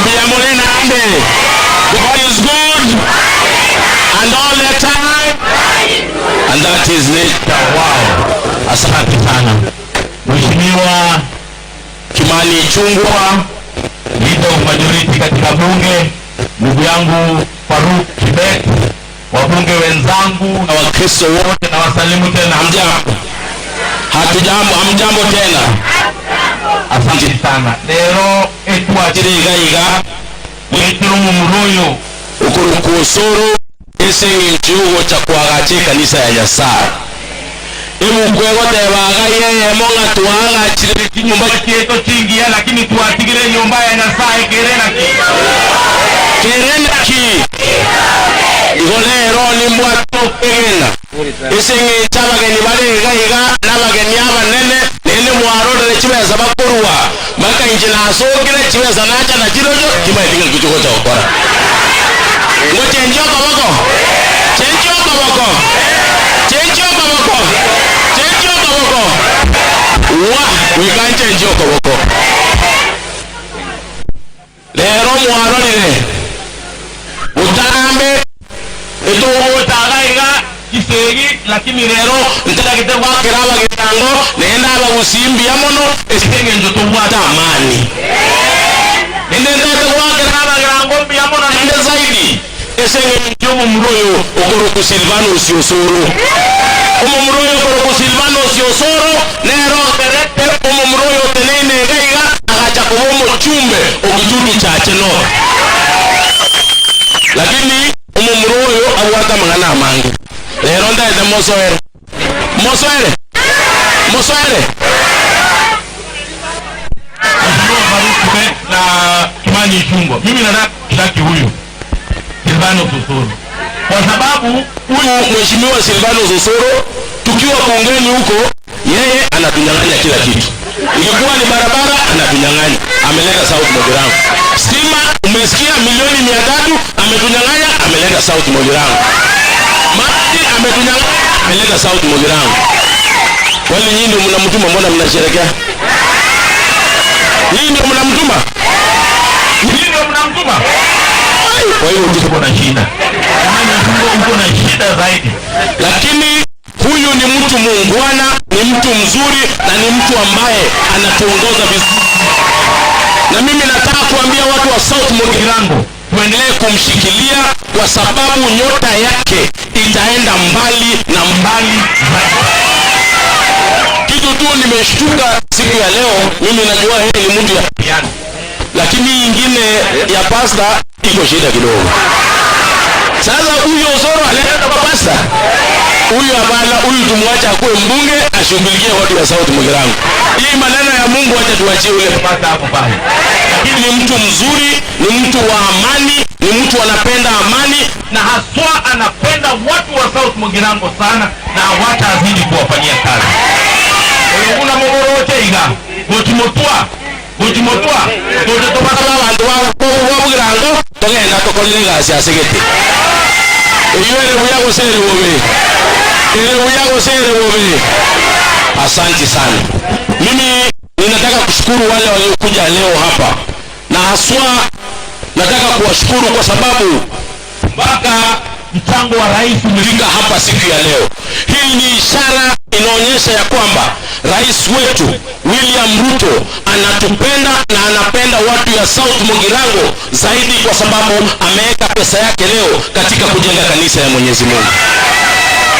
mbia mule nande. God is good and all the time and that is nature. Wow, asante sana Mheshimiwa Kimani Ichung'wah, leader of majority katika bunge, ndugu yangu Faruk Kibet, wabunge wenzangu na Wakristo wote na wasalimu tena. Hamjambo? Hatujambo, hamjambo tena. Asante sana. Lero etwachirigaiga wetiro mumuruyu ukuruku Osoro esengi nchiugo cha kwagache kanisa ya Nyasaye imukwegotebaga yeyemo ng'atwang'achire nyumba chetu chingia, lakini tuatigire nyumba ya Nyasaye kerena ki kerena ki igo lero nimbwatokegena eseng'encho abageni baregaiga n'abageni abanene nende mwarorere chibesa bakorwa mpaka inche nasokire chibesa nacha na chirocho kimaetinga kichugo chokora ngo chenji okoboko, chenji okoboko, chenji okoboko, chenji okoboko wa wikanchenji okoboko. Lero mwarorire utambe etugutagaiga kisegi, lakini lero ntaragite gwakira abagirango nenda abagusimbia muno eseng'encho tobwate amani nendete gwakira abagirango mbia muno nende zaidi eseng'encho omomuro oyo okoroku Silvanus Osoro, omomuro oyo okoroku Silvanus Osoro nero ogerete omomuro oyo oteneine iga iga agacha kuba omochumbe ogitutu chache no, lakini omomuro oyo abwate amang'ana amange. Lero ndaete mosoere, mosoere, mosoere. Mheshimiwa Faruk Kibet na Kimani Ichung'wah, mimi nataka kushtaki huyu Silvanus Osoro kwa sababu huyu Mheshimiwa Silvanus Osoro tukiwa bungeni huko, yeye anatunyang'anya kila kitu. Ilikuwa ni barabara anatunyang'anya, ameleta South Mugirango. Stima umesikia milioni 300 ametunyang'anya, ameleta South Mugirango. Maji ametunyang'anya, ameleta South Mugirango. Kwani nyinyi ndio mnamtuma? Mbona mnasherehekea? Nyinyi ndio mnamtuma? Nyinyi ndio mnamtuma? Kwa hiyo uko na shida. Uko na shida zaidi. Lakini huyu ni mtu muungwana, ni mtu mzuri na ni mtu ambaye anatuongoza vizuri. Na mimi nataka kuambia watu wa South Mugirango tuendelee kumshikilia kwa sababu nyota yake itaenda mbali na mbali zaidi. Kitu tu nimeshtuka siku ya leo, mimi najua yeye ni mtu ya piano, lakini nyingine ya pasta iko shida kidogo. Sasa huyu Osoro aleta kwa pasta huyu, hapana, huyu tumwache akuwe mbunge ashughulikie watu wa South Mugirango. Hii maneno ya Mungu acha tuachie ule pasta hapo pale. Lakini ni mtu mzuri, ni mtu wa amani, ni mtu anapenda amani na haswa anapenda watu wa South Mugirango sana, na hawatazidi kuwafanyia kazi. Oyoguna mogoroche iga gochimotua gochimotua gochotobaka abantu ba Mugirango togenda tokorire gasi asegete iyo ere buya gosere bobe ere buya gosere bobe. Asante sana. Mimi ninataka kushukuru wale waliokuja leo hapa na haswa Nataka kuwashukuru kwa sababu mpaka mchango wa rais umefika hapa siku ya leo. Hii ni ishara inaonyesha ya kwamba rais wetu William Ruto anatupenda na anapenda watu ya South Mugirango zaidi, kwa sababu ameweka pesa yake leo katika kujenga kanisa ya Mwenyezi Mungu.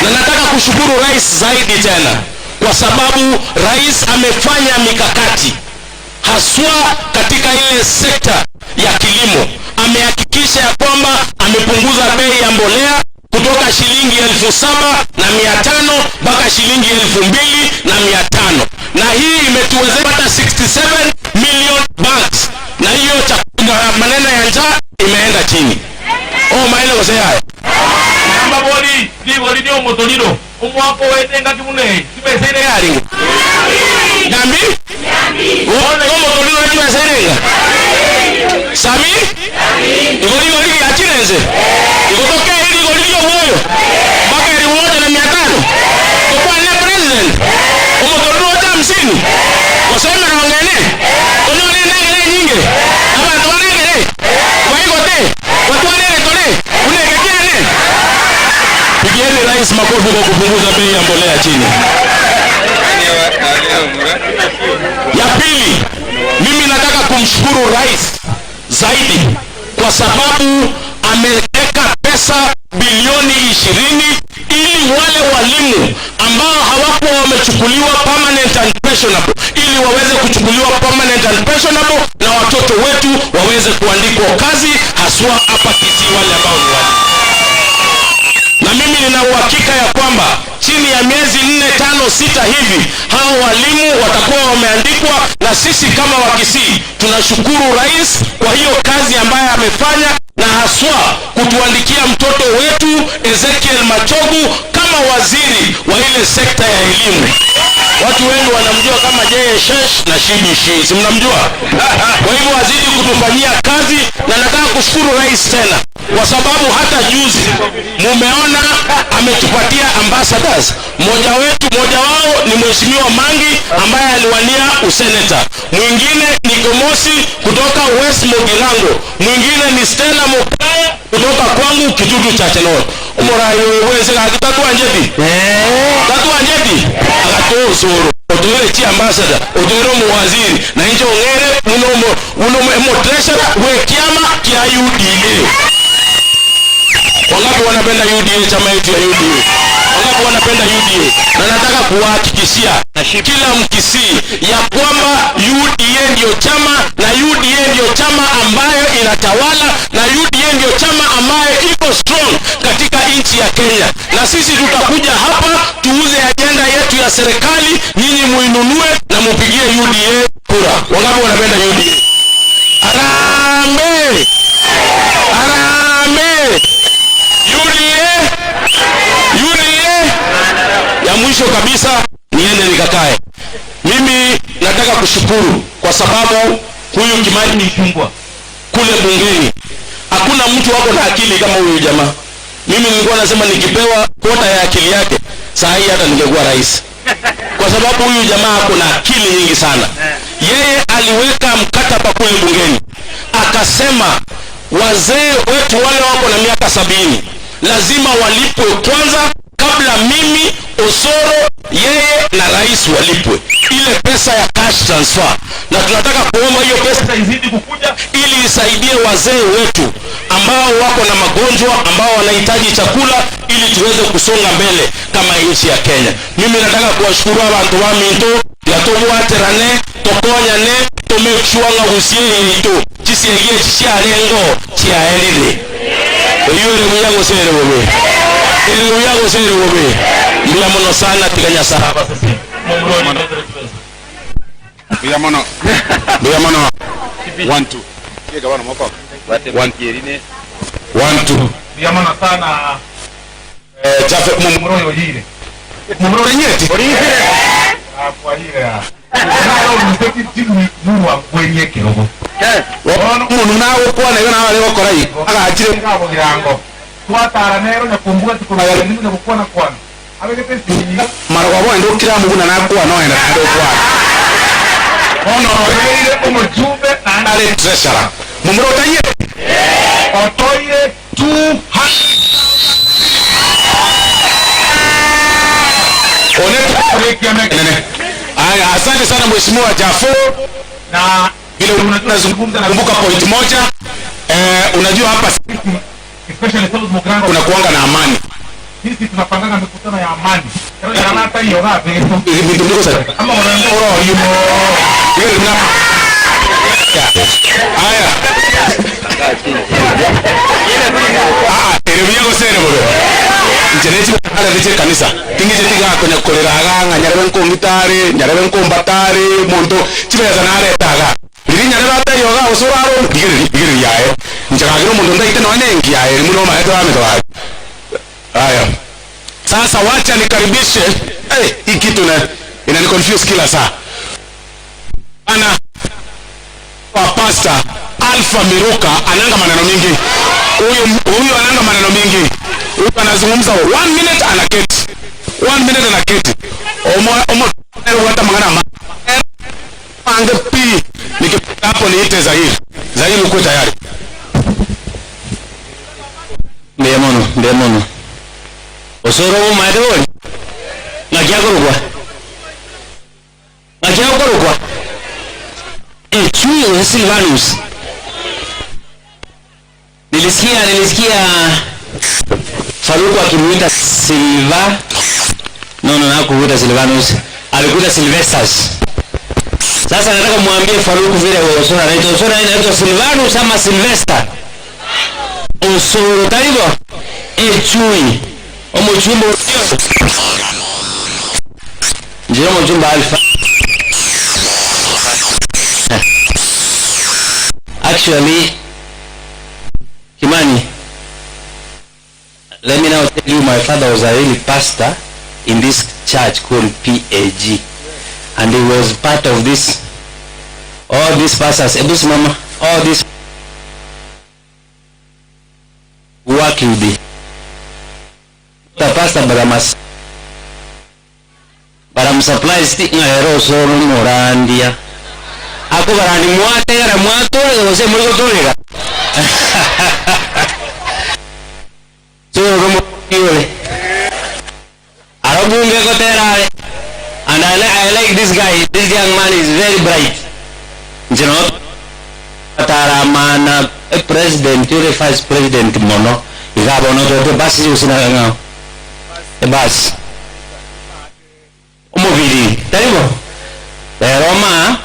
Na nataka kushukuru rais zaidi tena kwa sababu rais amefanya mikakati haswa katika ile sekta ya kilimo. Amehakikisha ya kwamba amepunguza bei ya mbolea kutoka shilingi 7,500 mpaka shilingi 2,500, na hii imetuwezesha kupata 67 million bags, na hiyo maneno ya njaa imeenda chini. Oh, maana kwa haya namba bodi ligo lidio motoliro omwako wetenga kimune sibeseire yali Nyambi? Nyambi. Omotoliro wetenga Sami? Igoli goli ya chirenze. Igotokea hili goli lio moyo. Mpaka 1,500. Kwa ne president. Omotoliro wa 50. Wasema na wangene. Kono ne nengere nyingi. Abantu wanengere. Waigote. Watu wanene tole. Unegekiane. Pigieni rais makofi kwa kupunguza bei ya mbolea chini. Ya pili, mimi nataka kumshukuru rais zaidi kwa sababu ameweka pesa bilioni 20 ili wale walimu ambao hawakuwa wamechukuliwa permanent and pensionable, ili waweze kuchukuliwa permanent and pensionable na watoto wetu waweze kuandikwa kazi, haswa hapa Kisii wale ambao ni walimu. Na mimi nina uhakika ya kwamba chini ya miezi 4, 5, 6 hivi hao walimu watakuwa wameandikwa, na sisi kama wa Kisii tunashukuru rais kwa hiyo kazi ambayo amefanya, na haswa kutuandikia mtoto wetu Ezekiel Machogu kama waziri wa ile sekta ya elimu. Watu wengi wanamjua kama JSS na CBC, si mnamjua? Kwa hivyo azidi kutufanyia kazi, na nataka kushukuru rais tena kwa sababu hata juzi mumeona ametupatia ambassadors. Mmoja wao ni Mheshimiwa Mangi ambaye aliwania useneta, mwingine ni Gomosi kutoka West Mugirango, mwingine ni Stella Mokaya kutoka kwangu Kitutu cha Chenoro. Umurai wese gagitatu anjeti tatu anjeti agatusuru otuire chi ambassador otuire muwaziri na injo ngere uno mo treasurer we kiama kia UDA. Wangapi wanapenda UDA, chama yetu ya UDA? Wangapi wanapenda UDA? Na nataka kuwahakikishia kila Mkisii ya kwamba UDA ndio chama, na UDA ndio chama ambayo inatawala, na UDA ndio chama ambayo iko strong katika nchi ya Kenya. Na sisi tutakuja hapa tuuze ajenda yetu ya serikali, nyinyi muinunue na mupigie UDA kura. Wangapi wanapenda UDA? Harambee! Harambee! UDA! UDA! Ya mwisho kabisa niende nikakae. Mimi nataka kushukuru kwa sababu huyu Kimani Ichung'wah kule bungeni hakuna mtu wako na akili kama huyu jamaa. Mimi nilikuwa nasema nikipewa kota ya akili yake saa hii hata ningekuwa rais, kwa sababu huyu jamaa ako na akili nyingi sana. Yeye aliweka mkataba kule bungeni akasema wazee wetu wale wako na miaka 70 lazima walipwe kwanza kabla mimi Osoro, yeye na rais walipwe ile pesa ya cash transfer. Na tunataka kuomba hiyo pesa izidi kukuja ili isaidie wazee wetu ambao wako na magonjwa, ambao wanahitaji chakula, ili tuweze kusonga mbele kama nchi ya Kenya. Mimi nataka kuwashukuru abantu wa Minto yatobwaterane tokonyane to make sure nga gusie ito chisiege chiarengo chiaelile oyure muyango sere bobe ere muyango sere bobe mbia mono sana tiganya sahaba mbia mono mbia mono 1 2 kiega bana moko 1 1 2 mbia mono sana chafe mumuro yoyire mumuro nyeti orire akwahire nayo muteki timu murwa kwenye kirogo mundu nawe kwana iyo nawe gukora yi agachire Mugirango twatara nero nyakumbuka tukumbuka nini gukwana kwana abegete sinya marwa bo ndo kira muguna nakwa no enda ndo kwana ono reire umujumbe na ale treasurer mumuro tanye Otoire 200. Haya, asante sana Mheshimiwa Jafo. Na vile unazungumza nakumbuka point moja. Unajua hapa especially South Mugirango kuna kuanga na amani. Sisi tunapangana mikutano ya amani. Hata hiyo ngapi? Vitu sasa. Ama wanaambia yumo. Haya. Ah, eremia gosere bobe. Njerechi ala viche kanisa. Tingije tiga konya kolera aga nyarebe nkongitare, nyarebe nkombatare, muntu chibeza nare taga. Liri nyarebe atayo ga osoraro digiri digiri yae. Nchakagira muntu ndaite no nengi yae, muno maheto ameto. Haya. Sasa wacha nikaribishe. Hii kitu na inani confuse kila saa. Ana wa Pastor Alpha Miruka ananga maneno mingi. Huyu ananga maneno mingi. Huyu anazungumza 1 minute anaketi. 1 minute anaketi. Omo hata mangana ange pi nikipita hapo niite Zahiri. Zahiri uko tayari? Ndemono. Osoro maedoni. Nakiagorugwa. Nakiagorugwa. Chui Silvanus. Nilisikia Faruku akimuita Silva. No, hakuita Silvanus. Alikuita Silvesters. Sasa nataka muambie Faruku vile Osoro anaitwa. Osoro anaitwa Silvanus ama Sylvester? Osoro taibo. Chui. Omuchumba njira omuchumba Alpha. Actually, Kimani, let me now tell you, my father was a really pastor in this church called PAG, and he was part of this, all these pastors, mama, all this work with the pastor, but I'm surprised ngero solo morandia. Ako barani mwategera mwatore gose muri gotorega. So romo yole. Arobunge gotera. And I like this guy. This young man is very bright. Njino taramana president yule vice president mono. Igabo no to basi usina ngao. Basi. Umubiri. Taribo. Roma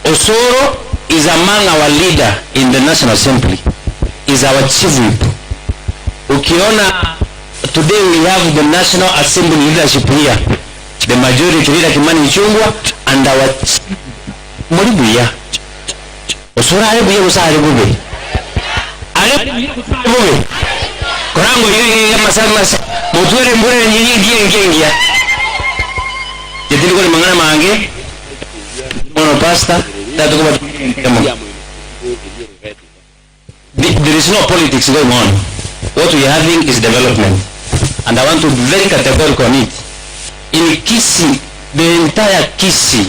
Osoro is among our leader in the National Assembly. Is our chief whip. Ukiona today we have the National Assembly leadership here. The majority leader Kimani Ichung'wah and our Moribuya. Osoro alibuya usari bube. Alibuya. Korango yeye masama mutwere mbure nyinyi ngie ngia. Jetili kwa mangana mange. Mono pastor There is no politics going on. What we are having is development. And I want to be very categorical on it. In Kisii, the entire Kisii,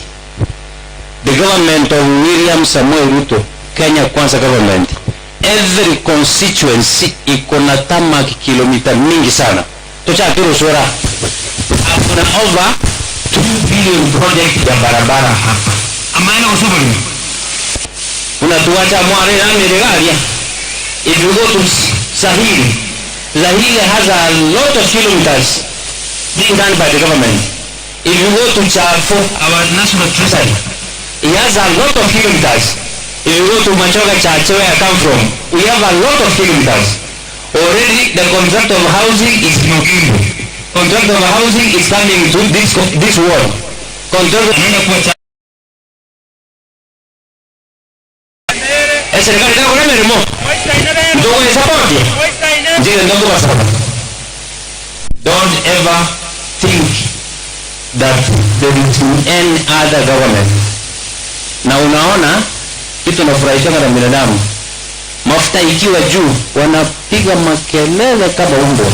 the government of William Samuel Ruto, Kenya Kwanza government, every constituency iko na tarmac kilomita mingi sana. Tocha kirosora. Kuna over 2 billion project ya barabara hapa. Amaana usubiri. Unatuacha mware na miregalia. If you go to Zahiri, Zahiri has a lot of kilometers being done by the government. If you go to Chafo, our national treasury, he has a lot of kilometers. If you go to Machoga Church, where I come from, we have a lot of kilometers. Already the contract of housing is moving. Contract of housing is coming to this world. Contract of serikali ndio kuna mirimo. Ndio kwa support. Ndio ndio kwa support. Don't ever think that there is any other government. Na unaona kitu nafurahisha na binadamu. Mafuta ikiwa juu wanapiga makelele kama umbwa.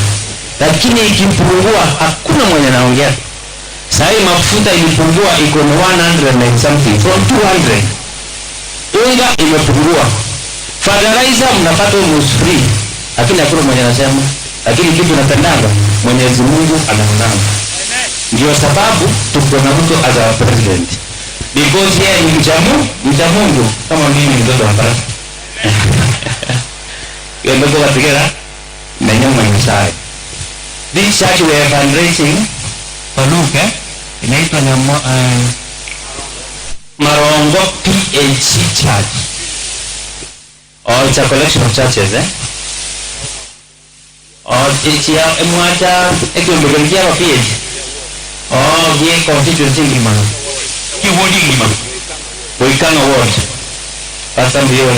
Lakini ikipungua hakuna mwenye anaongea. Sasa mafuta ilipungua iko 100 and something from 200. Unga imepungua. Fertilizer mnapata almost free, lakini hakuna mwenye anasema. Lakini kitu napendaga, Mwenyezi Mungu anaonana. Ndio sababu tuko na mtu as our president, because yeye ni mcha Mungu kama mimi mtoto wa baraka. Yeye ndio katikera na nyama Nyasaye. This church we are fundraising for Luke, inaitwa Marongo PHC Church. Oh, it's a collection of churches, eh? Oh, it's ya mwacha ekiombekelikia wa PH. Oh, gie constituency ngima. Ki ward ngima. Boikanga ward. Pastor Mbiyo.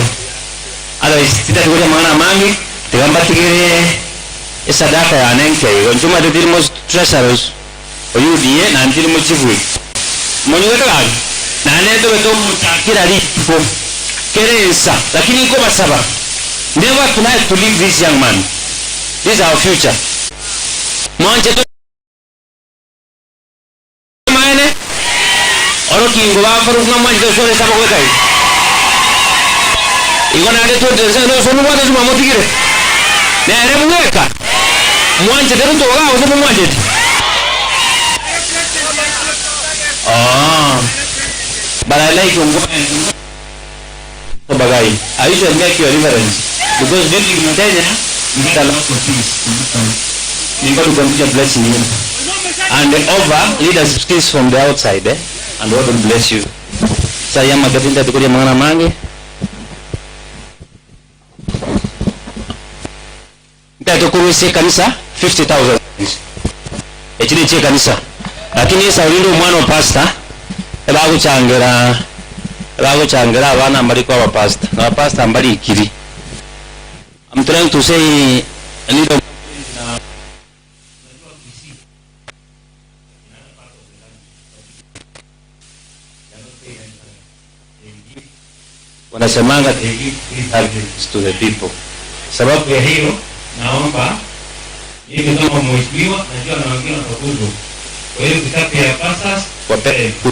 Otherwise, sitatukuja maana mangi, tigamba tigire esadaka ya nenke. Nchuma tutirimo treasurers. Oyudie na ntirimo chief. Monyugeto gani? Na neto beto mutakira lipo. Keresa, lakini iko basaba. Never tonight to leave this young man. This is our future. Mwanje to maene. Oro kingo ba faru na mwanje to sore saba kwa kai. Iko na ande to teresa no sonu kwa tuma motigire. Na ere mweka. Mwanje to to ga oso mwanje. Ah. But I like Bagai. I usually make your reference because when you mteja you allow for peace. You got to continue blessing him. And over leaders skills from the outside, eh? And God will bless you. Saya magatinda tukuria mangana mangi. Ndio kanisa 50,000. Echini che kanisa. Lakini sa ulindo mwana wa pastor baguchangera baguchangera abana mbali kwa pastor. Na pastor mbali ikiri. I'm trying to say a little. Wanasemanga they give free service to the people. Sababu ya hiyo naomba mimi kama mheshimiwa, najua na wengine watakuzwa. Kwa hiyo kitabu ya pastors wapewe 10.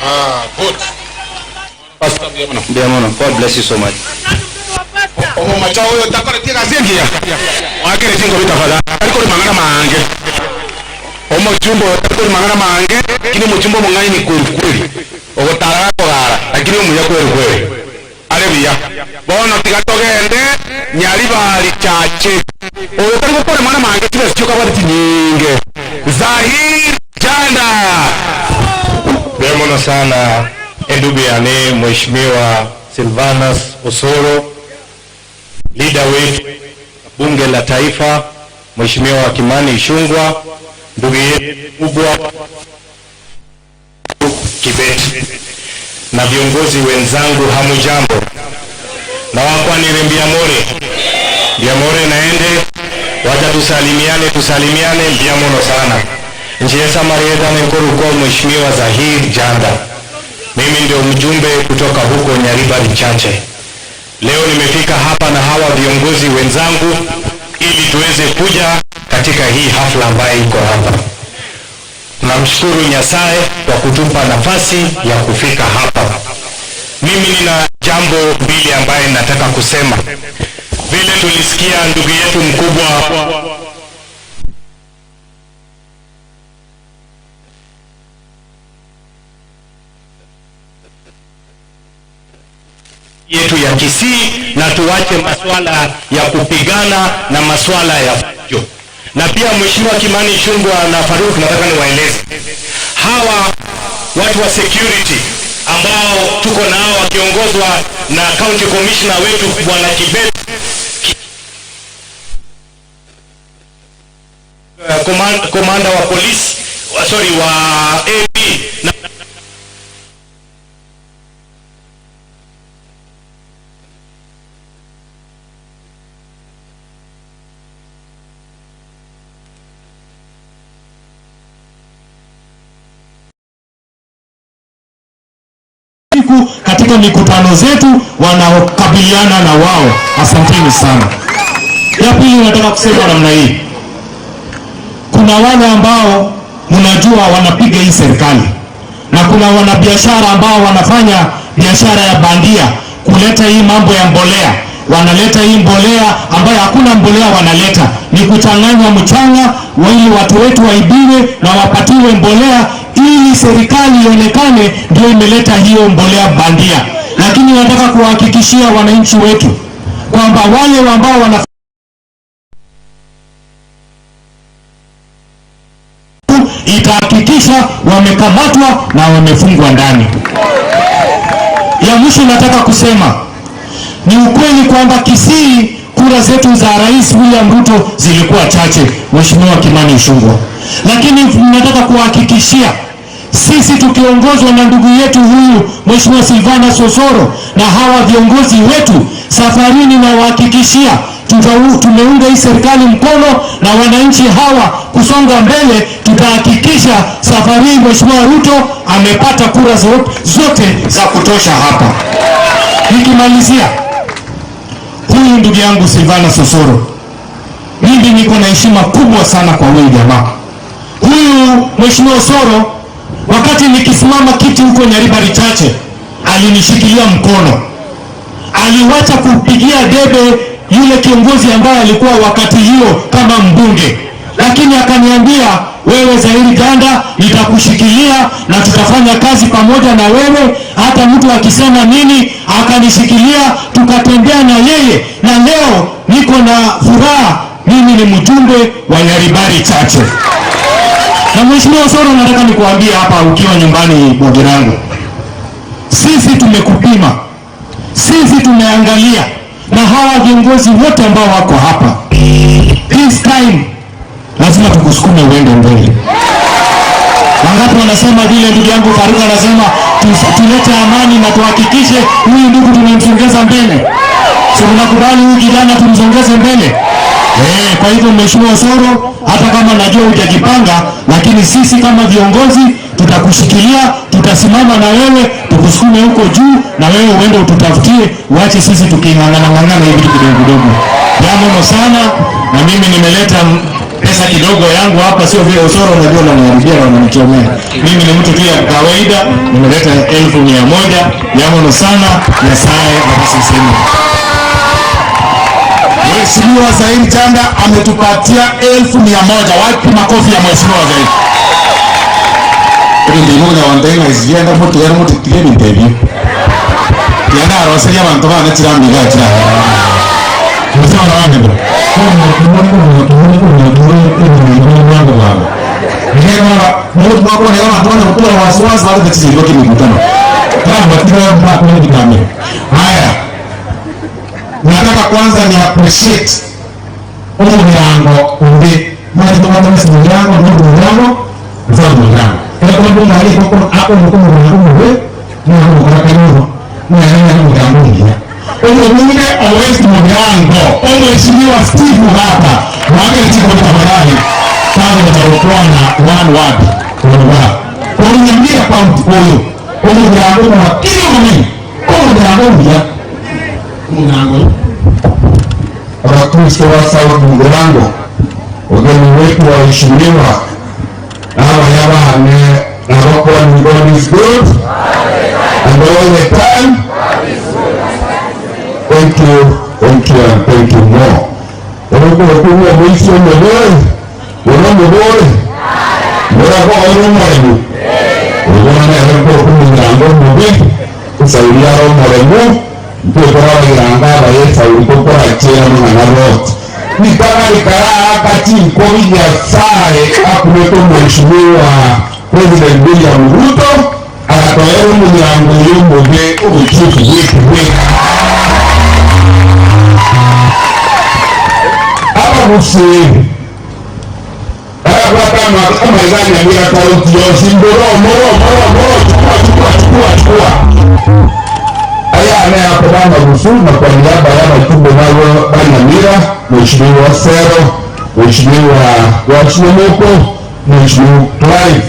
Ah, good. Pastor Biamono. God bless you so much. Omo macho huyo takore tiga singia. Wakere tingo bitafadha. Aliko mangana mange. Omo chumbo takore mangana mange, kini muchumbo mungai ni kweli kweli. Ogotara kogara, lakini omuya kweli kweli. Aleluya. Bono tigatogende nyaribali chache. Oyo tariko kore mwana mange tibe sio kabati tinyinge. Zahir Janda. Biamono sana ndugu yane Mheshimiwa Silvanus Osoro, leader wetu bunge la taifa, Mheshimiwa Kimani Ichung'wah, ndugu yetu kubwa Kibet na viongozi wenzangu, hamujambo. Na wakwani Mbiamore. Mbiamore naende, wacha tusalimiane, tusalimiane Mbiamono sana. Njiesa Marieta Nenkoru kwa Mheshimiwa Zahir Janda. Mimi ndio mjumbe kutoka huko Nyaribari Chache. Leo nimefika hapa na hawa viongozi wenzangu ili tuweze kuja katika hii hafla ambayo iko hapa. Tunamshukuru Nyasaye kwa kutupa nafasi ya kufika hapa. Mimi nina jambo mbili ambaye nataka kusema. Vile tulisikia ndugu yetu mkubwa yetu ya Kisii, na tuache masuala ya kupigana na masuala ya fujo. Na pia Mheshimiwa Kimani Ichung'wah na Faruk, nataka niwaeleze hawa watu wa security ambao tuko nao wakiongozwa na county commissioner wetu Bwana Kibet, commander wa polisi, sorry, wa AP na katika mikutano zetu wanaokabiliana na wao. Asanteni sana. Ya pili nataka kusema namna hii. Kuna wale ambao mnajua wanapiga hii serikali, na kuna wanabiashara ambao wanafanya biashara ya bandia kuleta hii mambo ya mbolea. Wanaleta hii mbolea ambayo hakuna mbolea wanaleta, ni kuchanganya mchanga ili watu wetu waibiwe na wapatiwe mbolea ili serikali ionekane ndio imeleta hiyo mbolea bandia. Lakini nataka kuwahakikishia wananchi wetu kwamba wale ambao wana itahakikisha wamekamatwa na wamefungwa ndani. Ya mwisho nataka kusema ni ukweli kwamba Kisii kura zetu za Rais William Ruto zilikuwa chache, Mheshimiwa Kimani Ichung'wah, lakini nataka kuhakikishia sisi tukiongozwa na ndugu yetu huyu Mheshimiwa Silvanus Osoro na hawa viongozi wetu, safarini na wahakikishia tumeunga hii serikali mkono na wananchi hawa kusonga mbele. Tutahakikisha safari hii Mheshimiwa Ruto amepata kura zote za kutosha hapa. Nikimalizia, huyu ndugu yangu Silvanus Osoro, mimi niko na heshima kubwa sana kwa huyu jamaa. Huyu Mheshimiwa Osoro, wakati nikisimama kiti huko Nyaribari Chache, alinishikilia mkono. Aliwacha kupigia debe yule kiongozi ambaye alikuwa wakati hiyo kama mbunge, lakini akaniambia, wewe Zairi Ganda, nitakushikilia na tutafanya kazi pamoja na wewe, hata mtu akisema nini. Akanishikilia, tukatembea na yeye, na leo niko na furaha, mimi ni mjumbe wa Nyaribari Chache. Na Mheshimiwa Osoro, nataka nikuambie hapa ukiwa nyumbani Bogirango, sisi tumekupima, sisi tumeangalia, na hawa viongozi wote ambao wako hapa, this time lazima tukusukume uende mbele. Wangapi wanasema vile ndugu yangu Faruk anasema tulete amani na tuhakikishe huyu ndugu tumemsongeza mbele? So tunakubali huyu kijana tumsongeze mbele? Kwa hivyo Mheshimiwa Osoro, hata kama najua hujajipanga, lakini sisi kama viongozi tutakushikilia, tutasimama na wewe, tukusukume huko juu, na wewe uende ututafutie, uache sisi tuking'ang'ana ng'ang'ana hivi vitu kidogo kidogo. Jambo sana, na mimi nimeleta pesa kidogo yangu hapa, sio vile Osoro unajua unaniharibia na unanichomea. Mimi ni mtu tu ya kawaida, nimeleta 1,100. Jambo sana, Nyasaye akusiseme. Mheshimiwa Zairi Chanda ametupatia 1,100. Wapi makofi ya Mheshimiwa Zairi? Ndimo na wandenga izienda moto ya moto tigeni interview. Yana roseria bantu bana chiramiga chira. Mheshimiwa wangu bro. Haya. Nataka kwanza ni appreciate umurango undi mali tumata msimurango ndio murango ndio murango kwa mali kwa hapo ndio murango mwe na kwa kanyo na na murango ndio huyo mwingine always murango Mheshimiwa Steve hapa mwake tiko tafadhali kwanza nitakuwa na one word kwa niambia kwa huyo murango na kila mmoja murango ndio murango. Wakristo wa South Mugirango, wageni wetu waheshimiwa, hawa yabane na wako ni God is good and all the time. Thank you, thank you and thank you more. Wako kwa mwisho mmoja, wana mmoja, wana kwa mmoja. Wana kwa Mugirango mmoja, kusaidia mmoja. Ndio yesu alikuwa achia mwana rote nitaka nikaraa kati kwa Nyasaye akuleta Mheshimiwa President William Ruto akatoa mlango yombe uchifu wetu wetu hapa musi hapa kama kama izani ya kaunti ya Simboro moro moro moro chukua chukua chukua chukua aya hapo bana Rusu na kwa niaba ya matumbo nao bana Mira, Mheshimiwa Sero, Mheshimiwa Wachimoko, Mheshimiwa Clive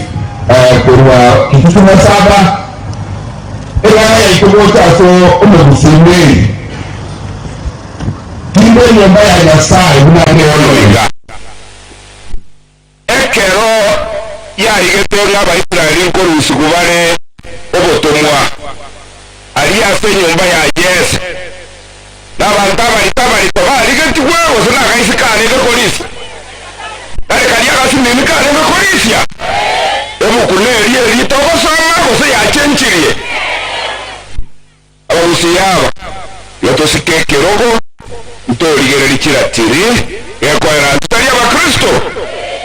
kwa kitu na saba ila ya ikumocha so umugusimwe kimbe nyumba ya Nyasaye muna ekero ya Abaisraeli nkorusu kubare obotomwa ali ase nyumba ya Yese Abantu abali baligetigwe gose nakaisi karenge polisi arekaria gasinini karenge polisia ebuku neri eritogosoma gose yachenchirie abagusi aba yatosike ekerogo ntorigereri chiratiri gekoera tutari abakristo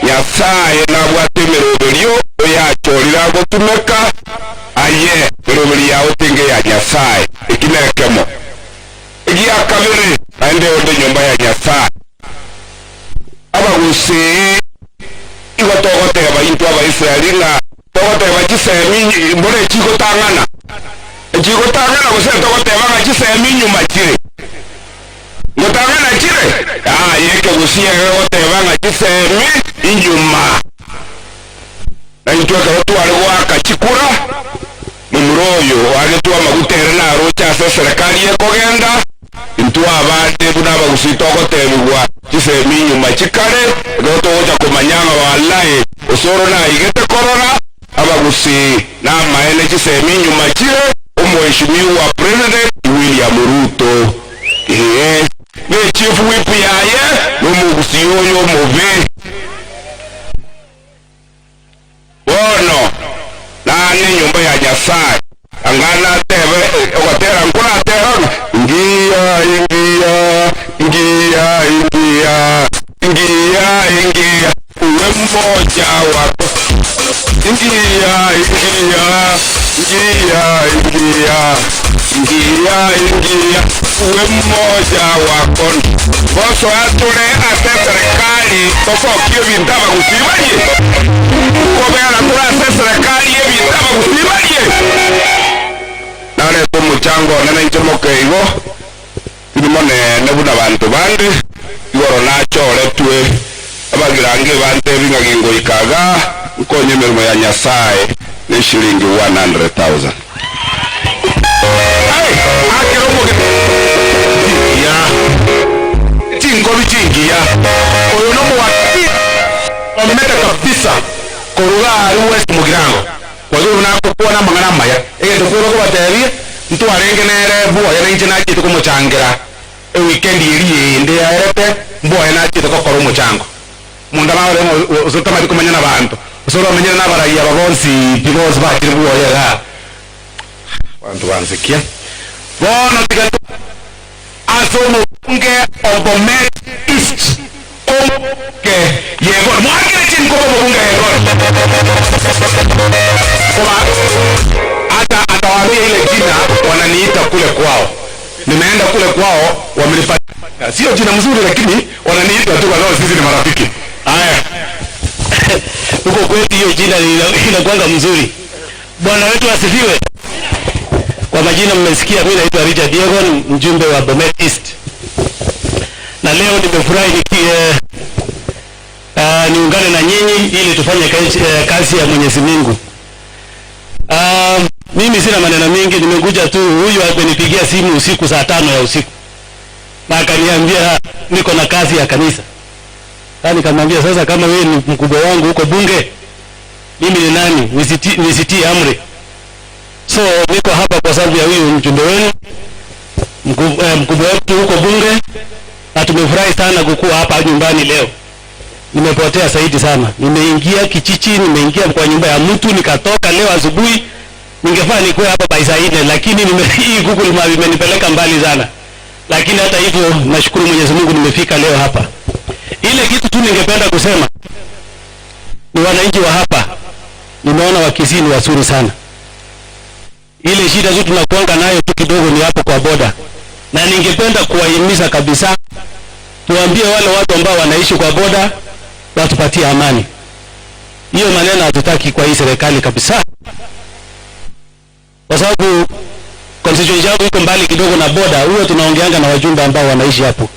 Nyasaye nabwate emeroberio oyachorira gotumeka aye eroberi yawe tenge ya Nyasaye ekinekemo egia kabere aende onde nyumba ya Nyasaye abagusi igo togoteba intwe abaisraeli ng'a togoteba chisemi mbore chigotang'ana chigotang'ana gose togoteba ng'a chisemi nyuma chire ngotang'ana chire yeke gusia goteba ng'a chisemi inyuma na intwe ekero tware goaka chikura mumuro oyo wagetwa maguta ere naroche ase serikali ekogenda intwe abande buna abagusi togotebigwa chisemi inyuma chikare ekero togocha komanyanga wallahi Osoro naigete korora abagusi namaene chisemi inyuma chire omheshimiwa President William Ruto ne chief whip yaye nomugusi oyo mubi bono nane nyumba ya Nyasaye angana tebe ogatera nkura tera ngia ingia ngia ingia ingia ingia uwe mmoja wako ingia ingia ingia ingia ingia ingia uwe mmoja wako boso atule ate serikali tosokie bintaba gusibanye kobera tule ate serikali ebintaba gusibanye nare tumuchango nene nchomoke igo tirimone nebuna bantu bandi igoro nachoretwe abagirange bante bingagingo ikaga nkonye mirimo ya Nyasaye ni shilingi 100,000. Hey, akero moge ya tingo bichingi ya oyo no mwati ometa kabisa koruga ari West Mugirango kwa hiyo nakuwa na mangana maya egento kuro ko batebie ntwarenge nere buoya ninche nachite kumuchangira weekend eri ende yaerete mboya nachite kokora omuchango munda mawe uzotamati kumenya nabantu usoro amenyana nabaraia babonsi divorce bakiri buoya ga bantu bansikia bono tiga asomo bunge of Bomet East omunge yegor mwakire chinko bunge yegor kwa hata atawaambia ile jina wananiita kule kwao. Nimeenda kule kwao wamenipa sio jina mzuri lakini wananiita tu kwa sababu sisi ni marafiki. Haya. Huko kwetu hiyo jina inakuanga mzuri. Bwana wetu asifiwe. Kwa majina mmesikia, mimi naitwa Richard Diegon, mjumbe wa Bomet East. Na leo nimefurahi niungane na nyinyi ili tufanye kazi ya Mwenyezi Mungu. Mimi sina maneno mengi, nimekuja tu. Huyu amenipigia simu usiku saa 5 ya usiku na akaniambia niko na kazi ya kanisa. Sasa nikamwambia sasa kama wewe ni mkubwa wangu huko bunge, mimi ni nani nisitii amri? So niko hapa kwa sababu ya huyu mjumbe wenu, mkubwa wetu huko bunge, na tumefurahi sana kukua hapa nyumbani leo. Nimepotea zaidi sana. Nimeingia kichichi, nimeingia kwa nyumba ya mtu nikatoka leo asubuhi. Ningefaa nikuwe hapa by saa 4 lakini hii Google Map imenipeleka mbali sana. Lakini hata hivyo nashukuru Mwenyezi Mungu nimefika leo hapa. Ile kitu tu ningependa kusema ni wananchi wa hapa, nimeona wa Kisii ni wazuri sana. Ile shida tu tunakuanga nayo tu kidogo ni hapo kwa boda. Na ningependa kuwahimiza kabisa, tuambie wale watu ambao wanaishi kwa boda watupatie amani. Hiyo maneno hatutaki kwa hii serikali kabisa. Kwa sababu constituency yangu iko mbali kidogo na boda, huyo tunaongeanga na wajumbe ambao wanaishi hapo.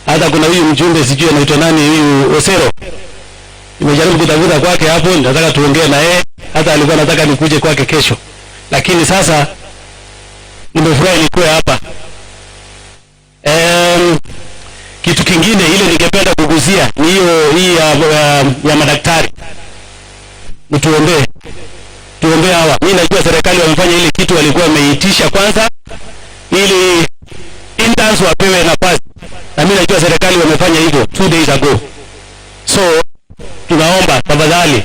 Hata kuna huyu mjumbe sijui anaitwa nani huyu Osero. Nimejaribu kutafuta kwake hapo, nataka tuongee na yeye, hata alikuwa anataka nikuje kwake kesho. Lakini sasa nimefurahi nikuwe hapa. Kitu kingine ile ningependa kugusia ni hiyo hii ya madaktari. Mtuombee. Tuombee hawa. Mimi najua serikali wamefanya ile kitu walikuwa wameitisha kwanza ili interns Least wapewe nafasi, na mimi najua serikali wamefanya hivyo 2 days ago. So tunaomba tafadhali,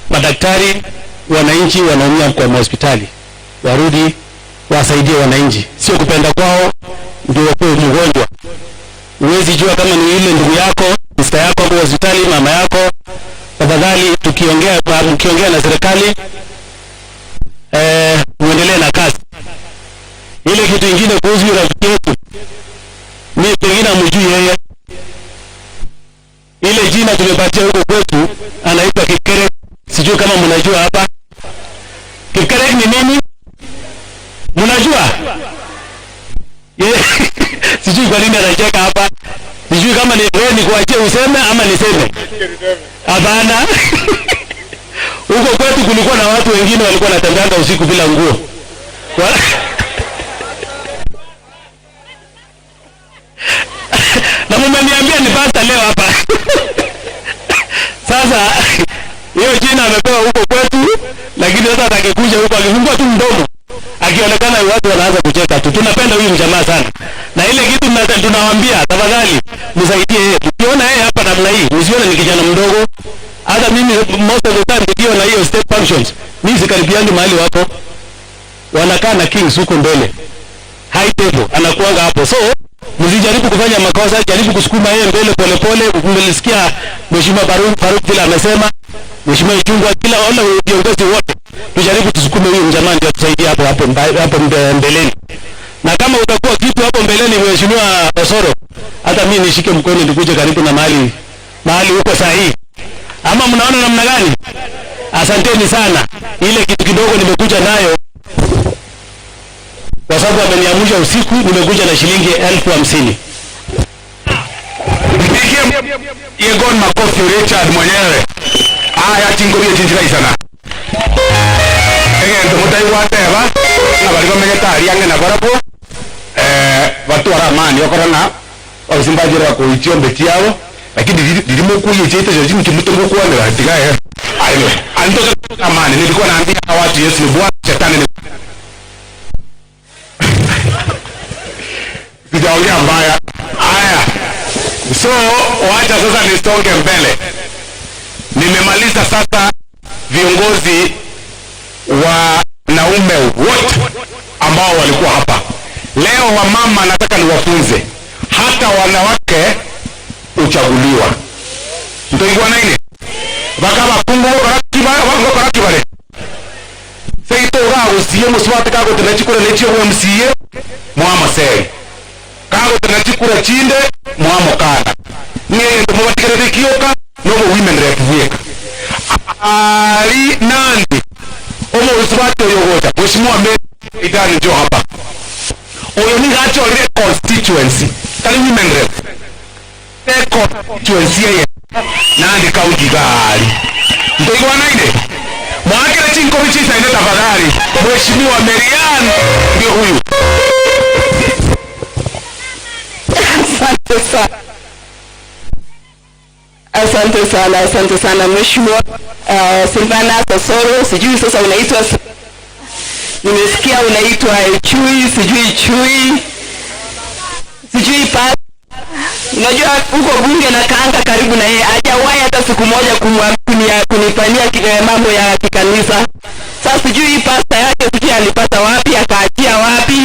madaktari, wananchi wanaumia kwa mahospitali, warudi wasaidie wananchi, sio kupenda kwao ndio wakuwe mgonjwa. Huwezi jua kama ni ile ndugu yako, sister yako hapo hospitali, mama yako. Tafadhali tukiongea, mkiongea na serikali, muendelee na kazi. Ile kitu ingine kuhusu rafiki yetu, mi pengine hamjui yeye, ile jina tumepatia huko kwetu anaitwa Kipkerek. Sijui kama mnajua hapa Kipkerek ni nini? Mnajua? Sijui kwa nini anacheka hapa. Sijui kama ni wewe nikuachie useme ama niseme. Hapana. Huko kwetu kulikuwa na watu wengine walikuwa wanatembeanga usiku bila nguo. Na mmeniambia ni pasta leo hapa. Sasa hiyo jina amepewa huko kwetu, lakini sasa atakikuja huko akifungua tu mdomo akionekana watu wanaanza kucheka tu. Tunapenda huyu mjamaa sana, na ile kitu tunawaambia tafadhali msaidie yeye. Ukiona yeye hapa namna hii, usione ni kijana mdogo. Hata mimi most of the time nikiwa na hiyo state functions, mimi sikaribiani mahali wako, wanakaa na kings huko mbele, high table anakuanga hapo. So msijaribu kufanya makosa, jaribu kusukuma yeye mbele polepole. Mmelisikia Mheshimiwa Faruk vile amesema, Mheshimiwa Ichung'wah, kila wale viongozi wote tujaribu tusukume huyu mjamaa ndio atusaidie hapo hapo hapo mbeleni. Na kama utakuwa kitu hapo mbeleni, Mheshimiwa Osoro, hata mimi nishike mkono nikuje karibu na mahali mahali huko sahihi. Ama mnaona namna gani? Asanteni sana. Ile kitu kidogo nimekuja nayo kwa sababu ameniamsha usiku, nimekuja na shilingi 50,000. Mpigie Yegon makofi Richard mwenyewe. Aya chingorie chinjirai sana. Egento mutaigwateba na bari bamenyete aria ang'e na barabwo batwara amani okorana bagusimbajira kuichio mbe chiabo lakini ndirimukuichite cio chintu mutungukwanira tigae. Anyway, anitoka amani nilikuwa naambia watu Yesu ni Bwana, shetani ni sijaongea mbaya. Haya, so wacha sasa nisonge mbele. Nimemaliza sasa viongozi wanaume wote ambao walikuwa hapa leo. Wamama nataka niwafunze, hata wanawake uchaguliwa. Mtoingwa naine bakaba kungu barakibare seito gagusie muswate kagotena chikura nechio MCA mwamaseri kagotena chikura chinde mwamokana ng'endo mubatikerere kioka nobo women rep bweka ali nandi omo uswate oyo gocha Mheshimiwa Mary Idani njo hapa oyo ni gachorire constituency tali women rep te constituency ye Nandi County gari mtoigwa naine mwakire chinkobi chisaine tafadhali. Mheshimiwa Marian ndio huyu. Asante sana. Asante sana, asante sana Mheshimiwa Silvana Sosoro, sijui sasa unaitwa, nimesikia unaitwa chui, sijui chui, sijui pa. Unajua huko bunge na kaanga karibu na yeye, hajawahi hata siku moja kunifanyia mambo ya kikanisa. Sasa sijui pasta yake sijui alipata wapi, akaachia wapi.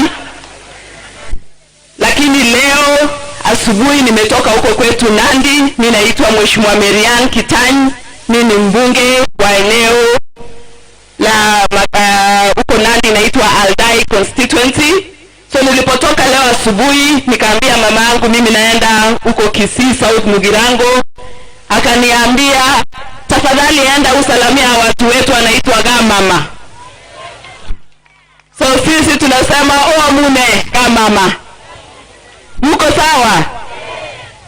Lakini leo asubuhi nimetoka huko kwetu Nandi. Mimi naitwa Mheshimiwa Marian Kitany, mimi ni mbunge wa eneo la huko Nandi inaitwa Aldai constituency. So nilipotoka leo asubuhi nikaambia mama yangu mimi naenda huko Kisii South Mugirango. Akaniambia tafadhali enda usalamia watu wetu wanaitwa mama. So sisi tunasema oa mume kama mama. Muko sawa?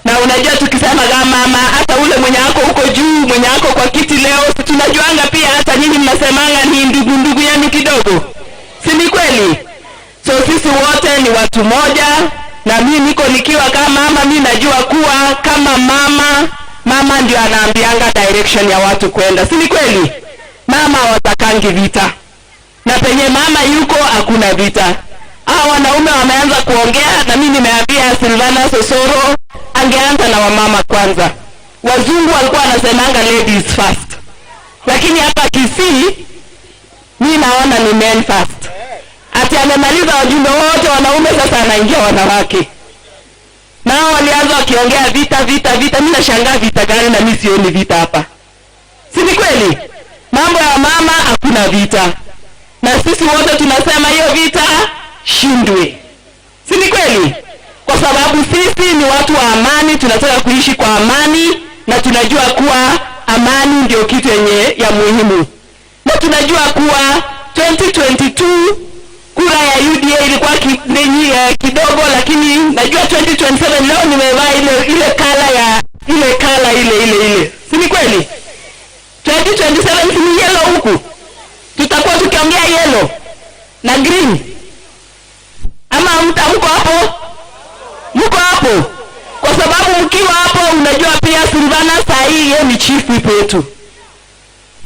Na unajua tukisema kama mama, hata ule mwenye ako huko juu, mwenye ako kwa kiti leo, si tunajuanga pia hata nyinyi mnasemanga ni ndugu ndugu yenu kidogo. Si ni kweli? So sisi wote ni watu moja, na mimi niko nikiwa kama mama, mimi najua kuwa kama mama, mama ndio anaambianga direction ya watu kwenda. Si ni kweli? Mama watakangi vita. Na penye mama yuko hakuna vita. Hawa wanaume wameanza kuongea, na mimi nimeambia Silvanus Osoro angeanza na wamama kwanza. Wazungu walikuwa wanasemanga ladies first, lakini hapa Kisii mi naona ni men first. Ati amemaliza wajumbe wote wanaume, sasa anaingia wanawake. Nao walianza wakiongea vita vita vita. Mimi nashangaa vita gani, na mimi sioni vita hapa, si ni kweli? Mambo ya mama hakuna vita, na sisi wote tunasema hiyo vita shindwe, si ni kweli? Kwa sababu sisi ni watu wa amani, tunataka kuishi kwa amani, na tunajua kuwa amani ndio kitu yenye ya muhimu, na tunajua kuwa 2022 kura ya UDA ilikuwa kidogo, lakini najua 2027 leo nimevaa ile kala ya ile kala ile ile ile, si ni kweli? 2027 si ni yellow huku, tutakuwa tukiongea yellow na green, ama mko hapo? Mko hapo? Kwa sababu mkiwa hapo, unajua pia Silvanus saa hii yeye ni chief whip wetu,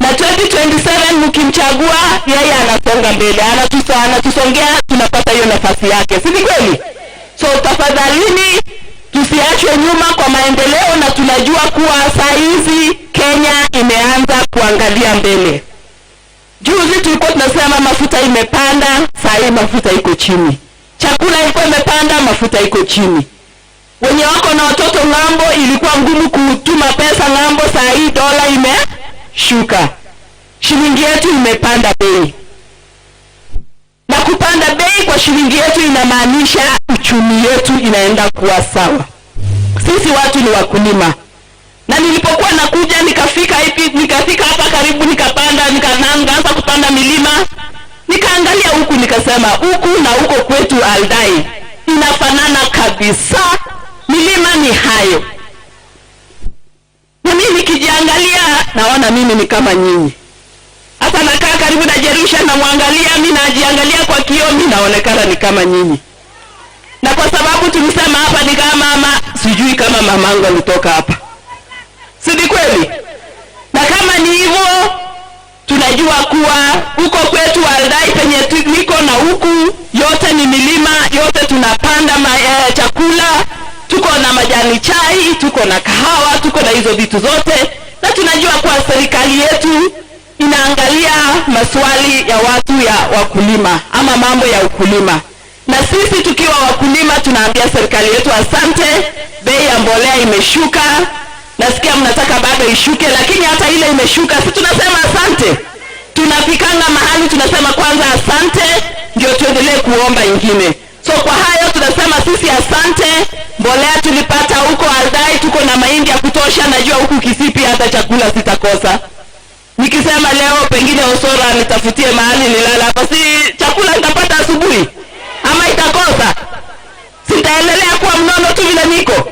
na 2027 mkimchagua yeye anasonga mbele, anatusongea, tunapata hiyo nafasi yake, si ni kweli? So tafadhalini tusiachwe nyuma kwa maendeleo, na tunajua kuwa saa hizi Kenya imeanza kuangalia mbele. Juzi tulikuwa tunasema mafuta imepanda, saa hii mafuta iko chini. Chakula ilikuwa imepanda, mafuta iko chini. Wenye wako na watoto ng'ambo, ilikuwa ngumu kutuma pesa ng'ambo, saa hii dola imeshuka. Shilingi yetu imepanda bei. Na kupanda bei kwa shilingi yetu inamaanisha uchumi yetu inaenda kuwa sawa. Sisi watu ni wakulima. Na nilipokuwa nakuja nikafika hapa karibu, nikapanda, nikaanza kupanda milima, nikaangalia huku nikasema huku na huko kwetu Aldai inafanana kabisa, milima ni hayo. Na mimi nikijiangalia naona mimi ni kama nyinyi. Hata nakaa karibu na Jerusha namwangalia, mimi najiangalia kwa kioo, mimi naonekana ni kama nyinyi. Na kwa sababu tulisema hapa ni kama mama, sijui kama mamangu alitoka hapa, si ni kweli? Na kama ni hivyo, tunajua kuwa huko kwetu Aldai penye niko na huku yote ni milima, yote tunapanda chakula, tuko na majani chai, tuko na kahawa, tuko na hizo vitu zote. Na tunajua kuwa serikali yetu inaangalia maswali ya watu ya wakulima ama mambo ya ukulima. Na sisi tukiwa wakulima tunaambia serikali yetu asante, bei ya mbolea imeshuka. Nasikia mnataka bado ishuke, lakini hata ile imeshuka, si tunasema asante. Tunafikanga mahali tunasema kwanza asante, ndio tuendelee kuomba ingine. So kwa hayo tunasema sisi asante, mbolea tulipata huko Aldai, tuko na mahindi ya kutosha. Najua huku Kisii pia hata chakula sitakosa. Nikisema leo pengine Osoro nitafutie mahali nilala hapa, si chakula nitapata asubuhi ama itakosa? Sitaendelea kuwa mnono tu vile niko,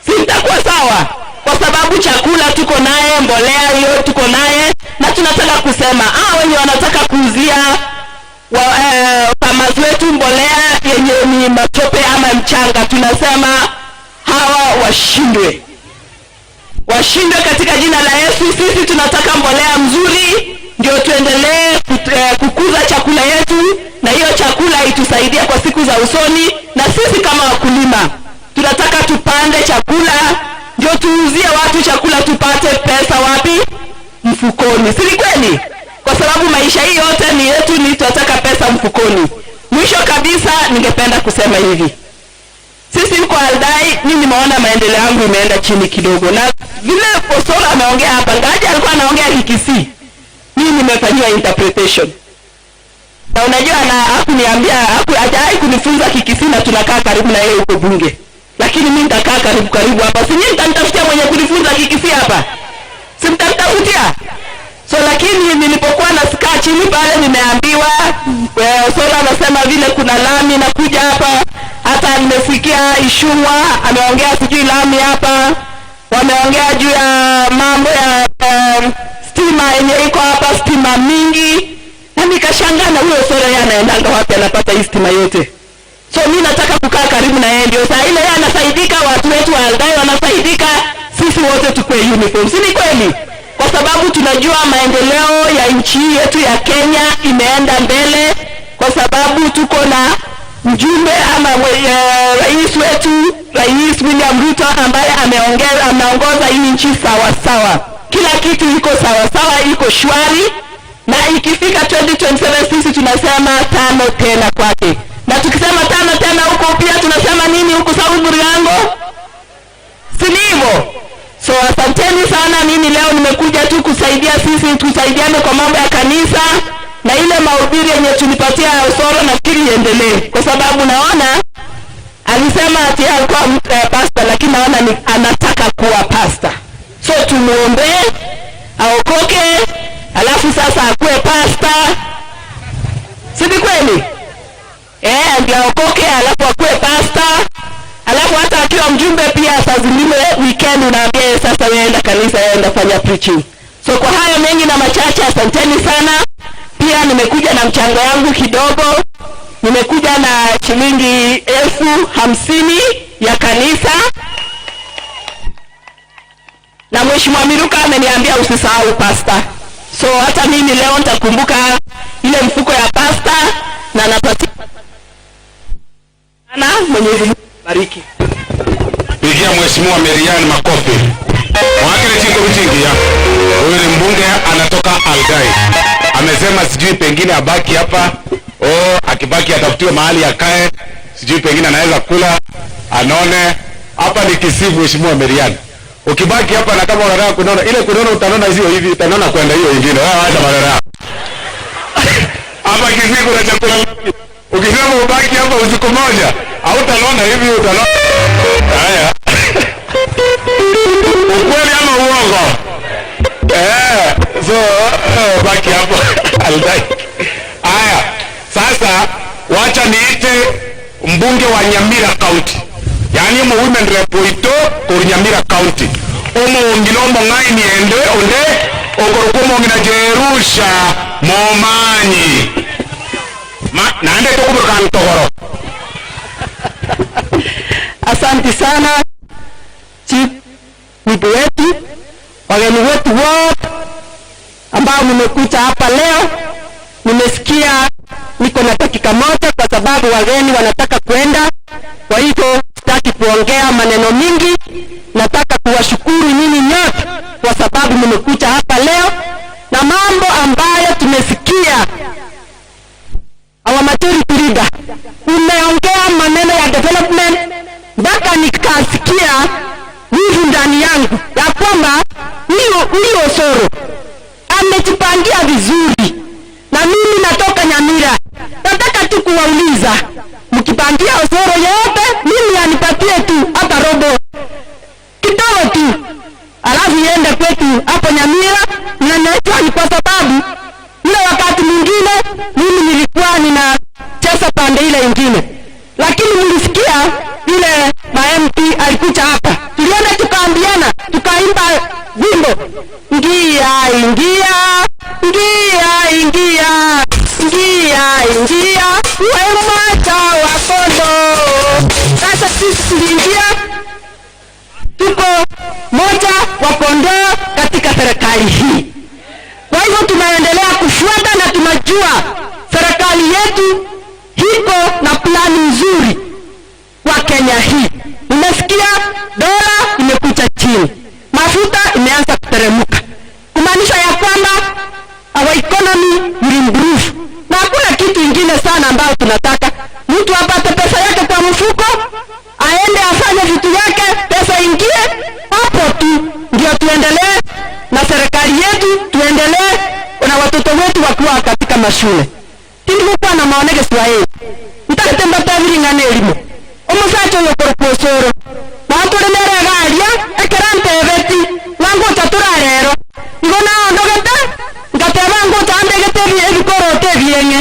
sitakuwa sawa, kwa sababu chakula tuko naye, mbolea hiyo tuko naye. Na tunataka kusema wenye wanataka kuuzia farmers wetu mbolea yenye ni matope ama mchanga, tunasema hawa washindwe, washindwe katika jina la Yesu. Sisi tunataka mbolea mzuri ndio tuendelee kukuza chakula yetu, na hiyo chakula itusaidie kwa siku za usoni. Na sisi kama wakulima tunataka tupande chakula ndio tuuzie watu chakula, tupate pesa wapi? Mfukoni. Si kweli? Kwa sababu maisha hii yote ni yetu, ni tunataka pesa mfukoni. Mwisho kabisa ningependa kusema hivi. Sisi huko Aldai, mimi nimeona maendeleo yangu imeenda chini kidogo. Na vile Osoro ameongea hapa, ngaja alikuwa anaongea Kikisii, mimi nimefanyiwa interpretation. Na unajua na hakuniambia, hajawahi kunifunza Kikisii, na tunakaa karibu na yeye huko bunge. Lakini mimi nitakaa karibu hapa. Si nyinyi mtanitafutia mwenye kunifunza Kikisii hapa? Si mtanitafutia? So lakini nilipokuwa nasikaa chini pale nimeambiwa, Osoro anasema vile kuna lami nakuja hapa. Hata nimesikia Ishungwa ameongea sijui lami hapa. Wameongea juu ya mambo ya stima yenye iko hapa, stima mingi. Na nikashangaa na huyo Osoro yeye anaendanga wapi anapata hii stima yote? So mimi nataka kukaa karibu na yeye, ndio saa ile yeye anasaidika, watu wetu wa Aldai wanasaidika, sisi wote tukue uniform. Si ni kweli? Kwa sababu tunajua maendeleo ya nchi yetu ya Kenya imeenda mbele, kwa sababu tuko na Mjumbe ama rais wetu, Rais William Ruto, ambaye ameongoza hii nchi sawa sawa. Kila kitu iko sawa sawa, iko shwari, na ikifika 2027 sisi tunasema tano tena kwake. Na tukisema tano tena huko pia tunasema nini huku South Mugirango? Si hivyo? So asanteni sana. Mimi leo nimekuja tu kusaidia sisi, tusaidiane kwa mambo ya kanisa na ile mahubiri yenye tulipatia ya Osoro, nafikiri iendelee, kwa sababu naona alisema ati yeye alikuwa pastor, lakini naona ni anataka kuwa pastor. So tumuombee aokoke, alafu sasa akuwe pastor, si ni kweli? Eh, ndio aokoke, alafu akuwe pastor, alafu hata akiwa mjumbe pia saa zingine weekend unaambia yeye sasa, wewe enda kanisa, wewe enda fanya preaching. So kwa hayo mengi na machache, asanteni sana. Pia nimekuja na mchango yangu kidogo, nimekuja na shilingi 50,000 ya kanisa, na Mheshimiwa Miruka ameniambia usisahau pasta. So hata mimi leo nitakumbuka ile mfuko ya pasta na napatia na Mwenyezi Mungu bariki. Pigia Mheshimiwa Merian makofi. Mwakile chingo mchingi ya. Huyu ni mbunge anatoka Algai. Amesema sijui pengine abaki hapa. Oh, akibaki atafutiwe mahali akae. Sijui pengine anaweza kula, anone. Hapa ni Kisii, Mheshimiwa Merian. Ukibaki hapa na kama unataka kunona, ile kunona utanona sio hivi, utanona kwenda hiyo ingine. Wewe acha maneno yako. Hapa Kisii kuna chakula. Ukisema ubaki hapa usiku moja, hautanona hivi, utanona. Haya. Ukweli ama uongo? So baki hapo Aldai. Haya, sasa wacha niite mbunge wa Nyamira County. Yaani mu women rep oito kor Nyamira County. Omo ngino ng'ai niende onde okorokumo ngina Jerusha Momanyi. Ma naende tokuburuka ntogoro. Asante sana Chief Whip wetu, wageni wetu wote ambao mmekuja hapa leo. Nimesikia niko na dakika moja kwa sababu wageni wanataka kwenda, kwa hivyo sitaki kuongea maneno mingi. Nataka kuwashukuru nyinyi nyote kwa sababu mmekuja hapa leo, na mambo ambayo tumesikia our majority leader umeongea maneno ya development mpaka nikasikia wivu ndani yangu ya kwamba huyo Osoro amejipangia vizuri. Na mimi natoka Nyamira, nataka tu kuwauliza, mkipangia Osoro yote, mimi anipatie tu hata robo kidogo tu, alafu iende kwetu hapo Nyamira. Na najua ni kwa sababu ile wakati mwingine mimi nilikuwa ninacheza pande ile ingine, lakini mlisikia ile ma MP alikuja hapa, tulienda tukaambiana, tukaimba wimbo ngia ingia ngia ingia ngia ingia we mwacha wa kondoo. Sasa sisi tuliingia, tuko moja wa kondoo katika serikali hii. Kwa hivyo tunaendelea kufuata na tunajua serikali yetu iko na plani nzuri kwa Kenya hii. Nimesikia dola imekuja chini, mafuta imeanza kuteremka, kumaanisha ya kwamba our economy will improve. Na hakuna kitu ingine sana ambayo tunataka, mtu apate pesa yake kwa mfuko, aende afanye vitu yake, pesa ingie hapo tu, ndio tuendelee na serikali yetu, tuendelee na watoto wetu wakuwa katika mashule. Tindikuwa na maoneke Swahili ntakete mbatabiring'ana elimu omusacha oyo korokwa Osoro natũrĩmere garia ekera ntebeti ng'angũcha tũrarero igo naondogete ngateba ngũcha ndegete ebikoroto ebieng'e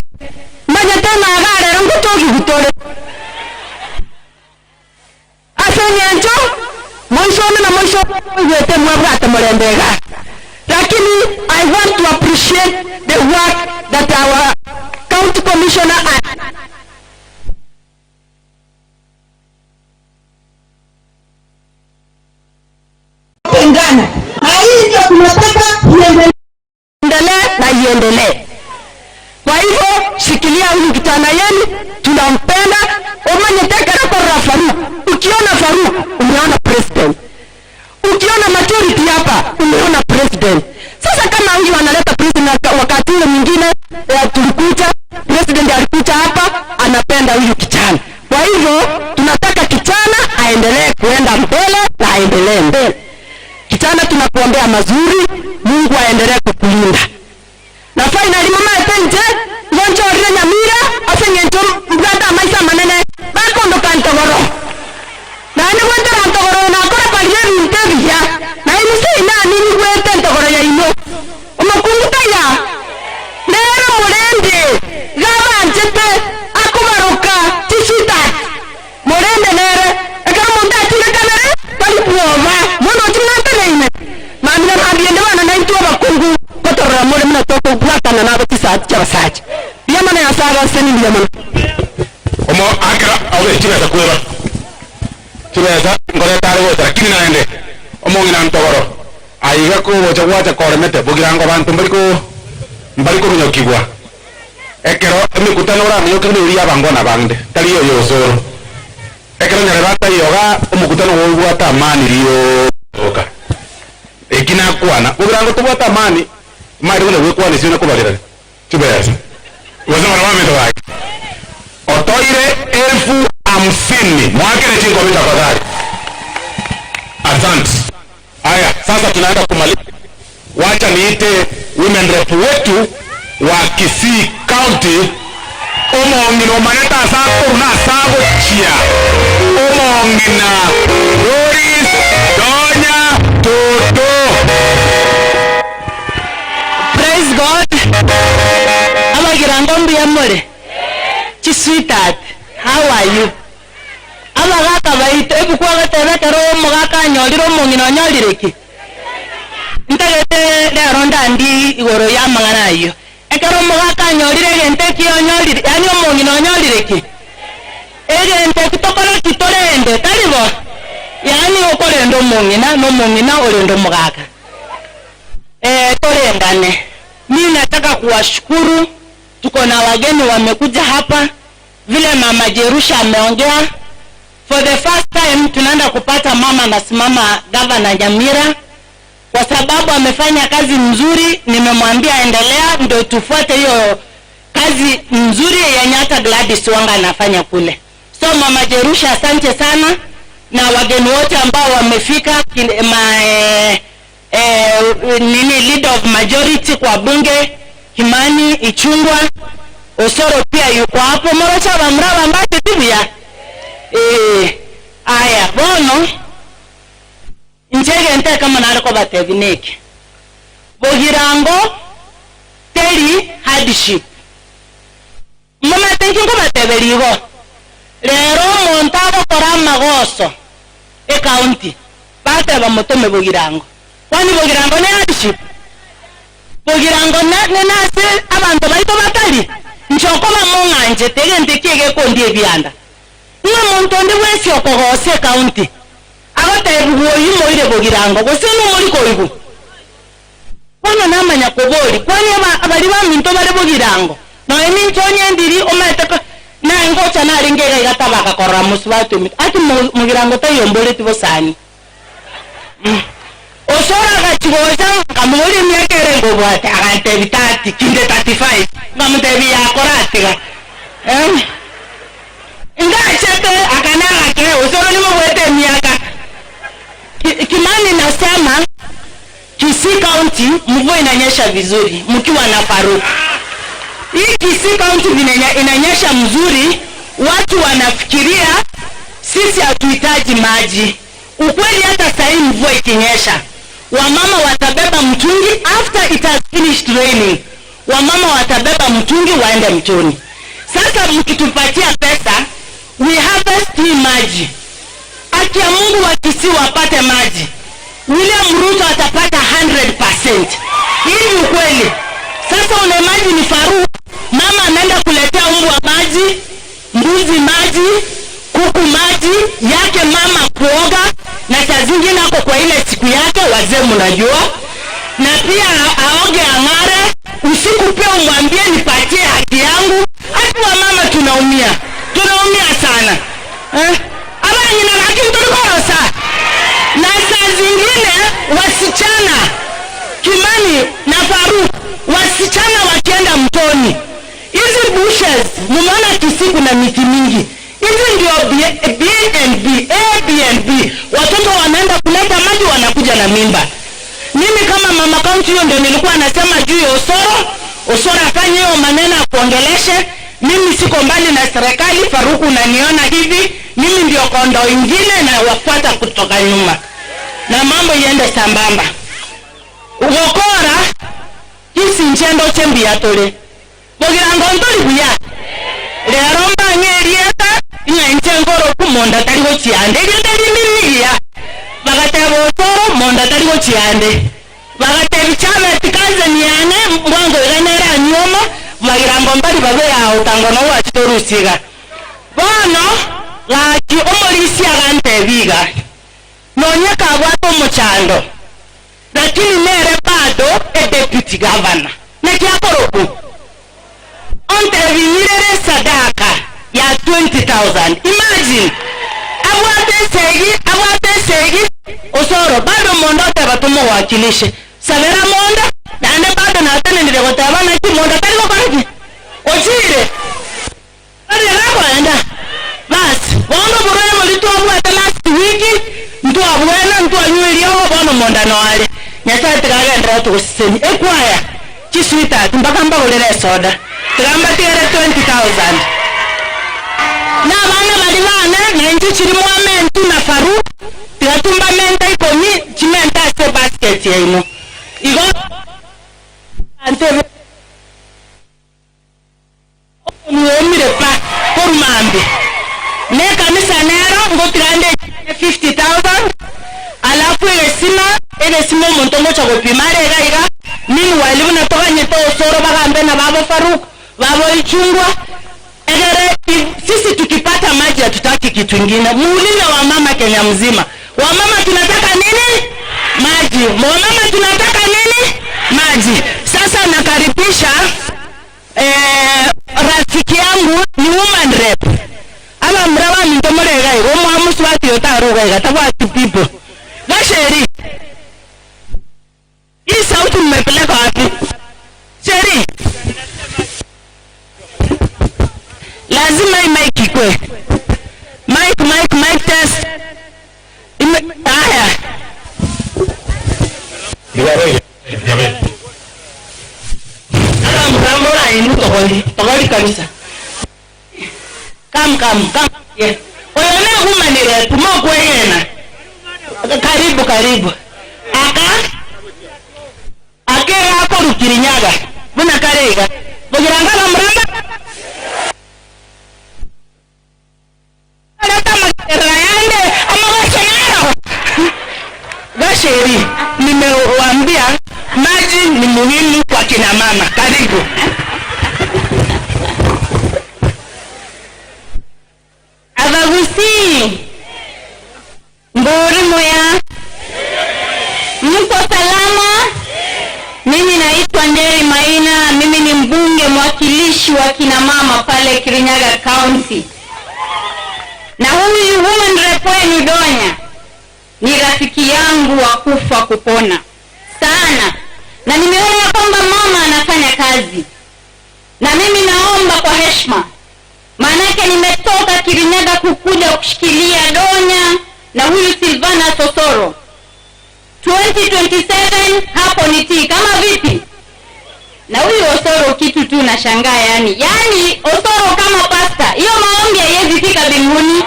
manyete ng'agarero ngũcha ogigutore ase eng'encho moisome na moiso oigwete mwabwate murembega. Lakini I want to appreciate the work that our county commissioner Tengana. Na hii ndio tunataka iendelee na iendelee. Kwa hivyo shikilia huyu kijana yenu, tunampenda Security hapa, umeona president. Sasa kama huyu analeta president, wakati ule mwingine tulikuja, president alikuja hapa, anapenda huyu kijana. Kwa hivyo tunataka kijana aendelee kuenda mbele na aendelee mbele. Kijana, tunakuombea mazuri, Mungu aendelee kukulinda. Na finally mama etenje ngonchorire Nyamira ase ng'encho mbwate amaisa manene bakondoka ntogoro naende gwetera ntogoro nakora baria ebinto ebiya naye nise inani nigwete ntogoro yaino omokungu taya nero murende gabanchete akubaruka chisita murende nere ekero omonto achire kamere bari bwoba mono oching'atereine mamina mabiende bana naintwe abakungu kotorora more muna tokobwatana nabo chisati chia basacha biamana yasaga seni biamana omo akara awe chibesa kweba chibesa ngoreta ari gocha lakini naende omong'ina ntogoro aiga kogocha gwacha koremete bogirango bantu mbari kominyokigwa ekero emikutano oraminyokire neri abangwana bande tari oyo osoro ekero nyare bataiyoga omokutano gogwata amani rioka ekinakwana bogirango tobwata amani mari buna gwekwana sio nakobarera chibesa wazama wame tawaki otoire 50,000 mwakere chingo tafadhali. Asante. Haya, sasa tunaenda kumaliza. Wacha niite women rep wetu wa Kisii County omong'ina omanete ase akoruna ase agochia omong'ina Doris Donya Toto. Praise God. Abagirango mbuya more. Chisweetheart, how are you? Abagaka baito ebukwa gatebe kero omogaka anyorire omong'ina onyorire ki ntagete rero ndandi igoro ya mang'ana ayo ekero omogaka anyorire egento eki onyorire yaani omong'ina onyorire ki egento eki tokora ki torende taribo yaani okorenda omong'ina na omong'ina orenda omogaka torendane. Mimi nataka kuwashukuru, tuko na wageni wamekuja hapa vile mama Jerusha ameongea. For the first time tunaenda kupata mama anasimama governor Nyamira kwa sababu amefanya kazi mzuri. Nimemwambia endelea ndio tufuate hiyo kazi mzuri yenye hata Gladys Wanga anafanya kule. So mama Jerusha, asante sana, na wageni wote ambao wamefika, nini leader of majority kwa bunge Kimani Ichungwa, Osoro pia yuko hapo, morocha wa mraba mbate tibia. Aya bono nchege nte kama nariko batevineke bogirango teri hardship mama tenkingo bateberigo rero omonto agokora amagoso e county bateba motome bogirango kwani bogirango ne hardship bogirango ne nase abantu baito batari nchokoma mong'anje tegente kiege kondi ebianda niwe muntu ndi wesi okogose county agotebugo yimoire bogirango gose numuri koigu bono namanya kobori kwani abali baminto bale bogirango no eminto nyendiri ometeko na ngocha narengega igatabaka korora musubatu ati mugirango tayomboleti bosani Osora gachigoza kamuri miaka erengo bwate agante bitati kinde 35 ngamutebi yakoratiga ngachete akanara ke Osoro ni mwete miaka Kimani nasema Kisii County mvua inanyesha vizuri mkiwa na Faruk. Hii Kisii County inanyesha mzuri, watu wanafikiria sisi hatuhitaji maji. Ukweli hata sasa mvua ikinyesha, wamama watabeba mtungi after it has finished raining. Wamama watabeba mtungi waende mtoni. Sasa mkitupatia pesa, we harvest hii maji. Haki ya Mungu wa Kisii wapate maji. William Ruto atapata 100%. Hii ni ukweli. Sasa una imagine Faruk, mama anaenda kuletea mbwa maji, mbuzi maji, kuku maji, yake mama kuoga, na saa zingine ako kwa ile siku yake, wazee mnajua. Na pia aoge ang'are, usiku pia umwambie nipatie haki yangu. Hata wa mama tunaumia. Tunaumia sana. Aba nyina lakini tulikorosa. Na saa zingine Ingine, wasichana, Kimani na Faruk, wasichana wakienda mtoni, hizi bushes mumeona Kisii kuna miti mingi, hizi ndio B, B and B, A, B and B. Watoto wanaenda kuleta maji, wanakuja na mimba. Mimi kama mama kaunti, hiyo ndio nilikuwa nasema juu ya Osoro. Osoro afanye hiyo maneno akuongeleshe. Mimi siko mbali na serikali. Faruku, unaniona hivi, mimi ndio kondo ingine na wafuata kutoka nyuma, na mambo iende sambamba. Ugokora isi nchendo chembiya tuli mugirango ntuli buya rero mbang'erieta ing'a inche nkoroku monda tari gochiande erieta rimirigia bagateba Osoro monda tari gochiande bagatebi Chabeti cousin yane mbwango iganere anyuoma bagirango mbari babe yao tango no wachitorusiga bono gaki omorisi agantebiga nonye kabwata omochando, lakini nere bado e deputy governor nekiakoroku ontebinyirere sadaka ya 20,000. Imagine, abwate segi, abwate segi. Osoro bado mondo teba tumuwakilishe sabera monda nande bado natenenire goteba naki monda tari gokoraki ochire bado nakwenda. Basi bono burwe mulitwa bwate last week ntwabwena ntwanywerio bono monda noare Nyasaye tikagendera tuguseni ekwaya chisweetheart mpaka mbagurire soda tigambatigere 20,000 na abana bari bana nenji chirimo amentu na Faruk tigatumba menta ikomi chimenta ase basket yaino igo ante niomire pa korumambi ne kanisa nero ngotirande 50,000 alafu egesima omonto ngocha gopima arega iga. Meanwhile buna toganyete Osoro bagambe na babo Faruk babo Ichungwa egere sisi tukipata maji hatutaki kitu ingine. Muulize wamama Kenya mzima, wamama tunataka nini? Maji. Wamama tunataka nini? Maji. Sasa nakaribisha rafiki yangu ni woman rep ama mrawa mintomorega igo mwamuswati yotaruga iga tabwati people gasheri. Hii sauti mmepeleka wapi? Sheri, lazima hii mic ikwe. Mic, mic, mic test. Haya. Mrambora inu togoli. Togoli kabisa. Kam, kam, kam. Yeah. Oyone woman rep mo kweyena. Karibu, karibu. Aka akera akoru Kirinyaga buna karega bugiranga mramba aleta magerayande amagashero gasheri. Nimewaambia maji ni muhimu kwa kina mama. Karibu. Abagusi mburi moya, mko salama? Mimi naitwa Njeri Maina, mimi ni mbunge mwakilishi wa kina mama pale Kirinyaga County. Na huyu woman rep wenu Donya ni rafiki yangu wa kufa kupona sana. Na nimeona kwamba mama anafanya kazi. Na mimi naomba kwa heshima, maanake nimetoka Kirinyaga kukuja kushikilia Donya na huyu Silvana Sosoro. 2027 hapo ni tii kama vipi? Na huyu Osoro kitu tu nashangaa yani. Yani Osoro kama pasta, hiyo maombi haiwezi fika mbinguni.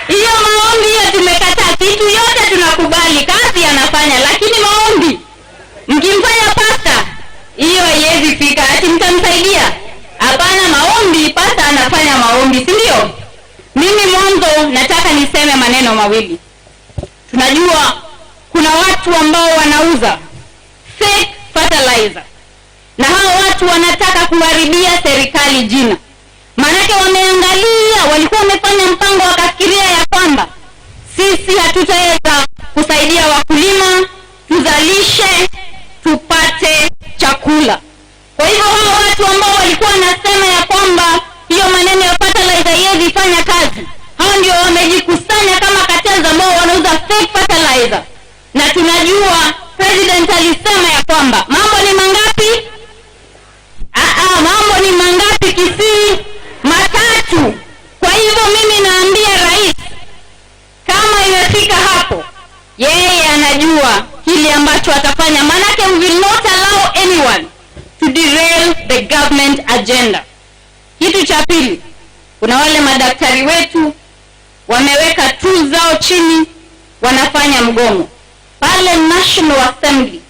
Hiyo maombi hiyo tumekataa, kitu yote tunakubali, kazi anafanya, lakini maombi mkimfanya pasta hiyo haiwezi fika. Ati mtamsaidia? Hapana, maombi pasta anafanya maombi, si ndio? Mimi mwanzo nataka niseme maneno mawili. Tunajua kuna watu ambao wanauza fake fertilizer. Na hao watu wanataka kuharibia serikali jina. Maanake wameangalia, walikuwa wamefanya mpango wakafikiria ya kwamba sisi hatutaweza kusaidia wakulima tuzalishe tupate chakula. Kwa hivyo hao watu ambao walikuwa wanasema ya kwamba hiyo maneno ya fertilizer haiwezi fanya kazi, hao ndio wamejikusanya kama cartels ambao wanauza fake fertilizer. derail the government agenda. Kitu cha pili, kuna wale madaktari wetu wameweka tools zao chini, wanafanya mgomo. Pale National Assembly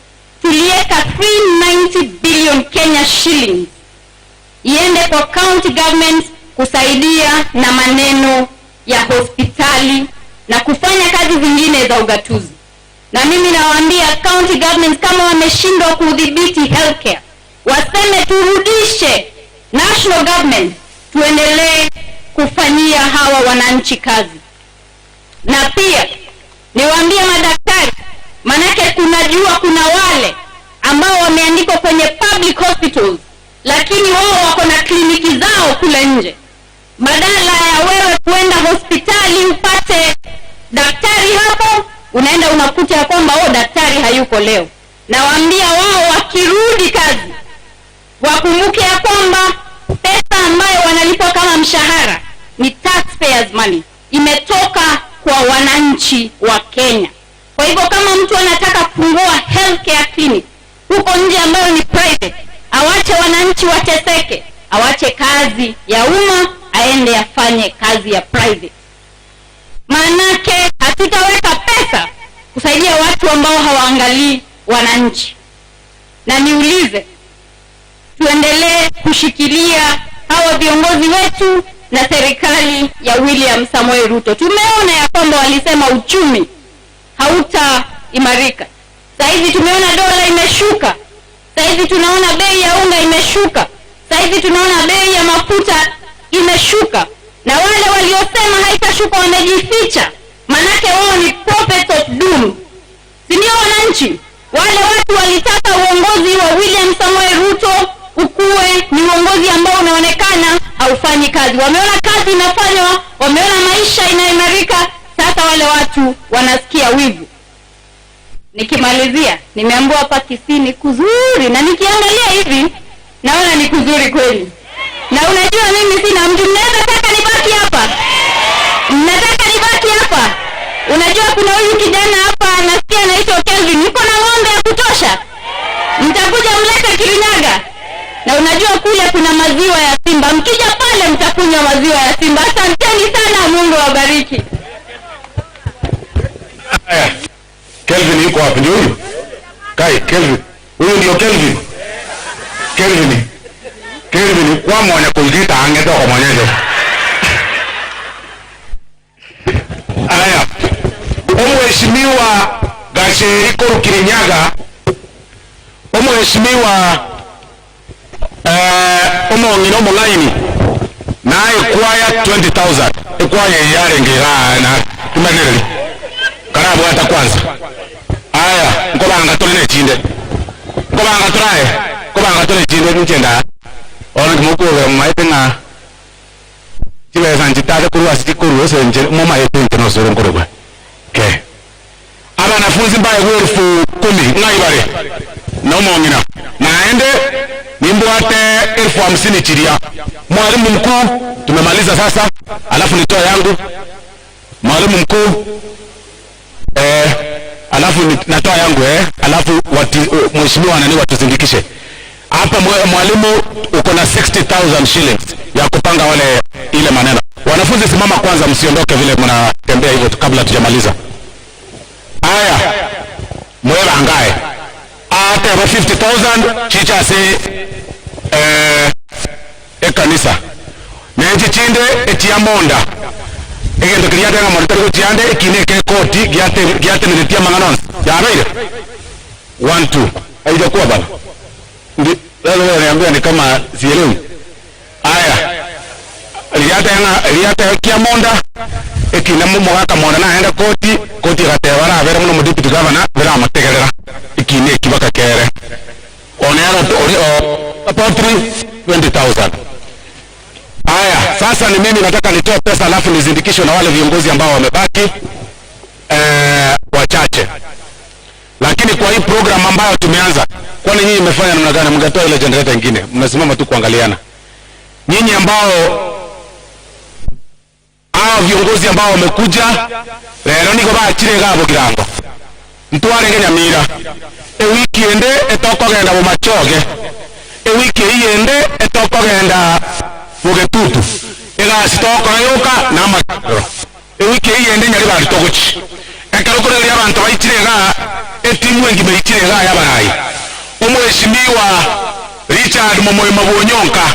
tuliweka 390 billion Kenya shillings iende kwa county government kusaidia na maneno ya hospitali na kufanya kazi zingine za ugatuzi. Na mimi nawaambia county governments, kama wameshindwa kudhibiti healthcare, waseme turudishe national government, tuendelee kufanyia hawa wananchi kazi. Na pia niwaambie madaktari, manake kunajua kuna wale ambao wameandikwa kwenye public hospitals, lakini wao wako na kliniki zao kule nje. Badala ya wewe kuenda hospitali upate daktari hapo, unaenda unakuta ya kwamba oh, daktari hayuko leo. Nawaambia wao wakirudi kazi wakumbuke ya kwamba pesa ambayo wanalipwa kama mshahara ni taxpayers money, imetoka kwa wananchi wa Kenya. Kwa hivyo kama mtu anataka kufungua healthcare clinic huko nje ambayo ni private, awache wananchi wateseke, awache kazi ya umma, aende afanye kazi ya private. Maanake hatutaweka pesa kusaidia watu ambao hawaangalii wananchi. Na niulize, tuendelee kushikilia hawa viongozi wetu na serikali ya William Samoei Ruto. Tumeona ya kwamba walisema uchumi hautaimarika. Sasa hivi tumeona dola imeshuka. Sasa hivi tunaona bei ya unga imeshuka. Sasa hivi tunaona bei ya mafuta imeshuka. Na wale waliosema haitashuka wamejificha, manake wao ni prophets of doom. Si ndio wananchi? Wale watu walitaka uongozi wa William Samoei Ruto ukuwe ni uongozi ambao unaonekana haufanyi kazi. Wameona kazi inafanywa, wameona maisha inaimarika, sasa wale watu wanasikia wivu. Nikimalizia, nimeambiwa hapa Kisii ni kuzuri, na nikiangalia hivi naona ni kuzuri kweli. Na unajua mimi sina mtu, mnaweza taka nibaki hapa? Mnataka nibaki hapa? Unajua kuna huyu kijana hapa nasikia anaitwa Kelvin, yuko na ng'ombe ya kutosha. Mtakuja mlete Kirinyaga. Na unajua kule kuna maziwa ya simba, mkija pale mtakunywa maziwa ya simba. Asanteni sana, Mungu awabariki. Haya. Kelvin yuko wapi? Ndio huyu? Kai, Kelvin. Huyu ndio Kelvin. Kelvin. Kelvin kwa mwana kuigita angetoka mwenyewe. Haya. Omheshimiwa Gacheri koru Kirinyaga, omheshimiwa omong'ina omong'aini naye kwaya 20,000 ekwaya yarengera na tumanireri karabwata kwanza. Aya, nkobanga tole nechinde, nkobanga tolae, nkobanga tole nechinde nchenda ono kimukuwe maite nga chibesa nchitake kurwa sichikuru ose nche mumaite nche nosoro nkorogwa ke abanafunzi mbaye 10,000 ng'aibare nomong'ina naende nimbwate 50,000 chiria. Mwalimu mkuu tumemaliza sasa, alafu nitoa yangu mwalimu mkuu alafu natoa yangu alafu mheshimiwa nani watuzindikishe hapa. Mwalimu uko na 60,000 shillings ya kupanga wale ile maneno. Wanafunzi simama kwanza, msiondoke vile mnatembea hivyo kabla tujamaliza. Haya, mwera angae ate 50,000 chicha se ekanisa nenji chinde etiamonda egendo kiriate nga monitor ko chiande ekine ke koti giate giate nitia mangano ya 1 2 haijakuwa bana. Ndi leo wewe ni kama sielewi. Haya, riate nga riate kiamonda ekine mumugaka monda naenda koti koti gatewara abere muno deputy governor bera mategerera ikine kibaka kere onera potri 20,000. Haya, sasa ni mimi nataka nitoe pesa alafu nizindikishwe na wale viongozi ambao wamebaki wachache. Lakini kwa hii program ambayo tumeanza, kwani nyinyi mmefanya namna gani? Mngetoa ile generator nyingine, mnasimama tu kuangaliana. Nyinyi ambao hao viongozi ambao wamekuja lero niko bachire gabo kirango ntware Nyamira e weekend etokogenda mu machoge e Ewiki eyende etokogenda mugetutu egasi tokora yoka n'amakaro ewiki eyende nyari bari togochi ekero koreria abantu baitire ga etimu engime itire ga yabarayi omweshimiwa Richard Momoyo Mabonyonka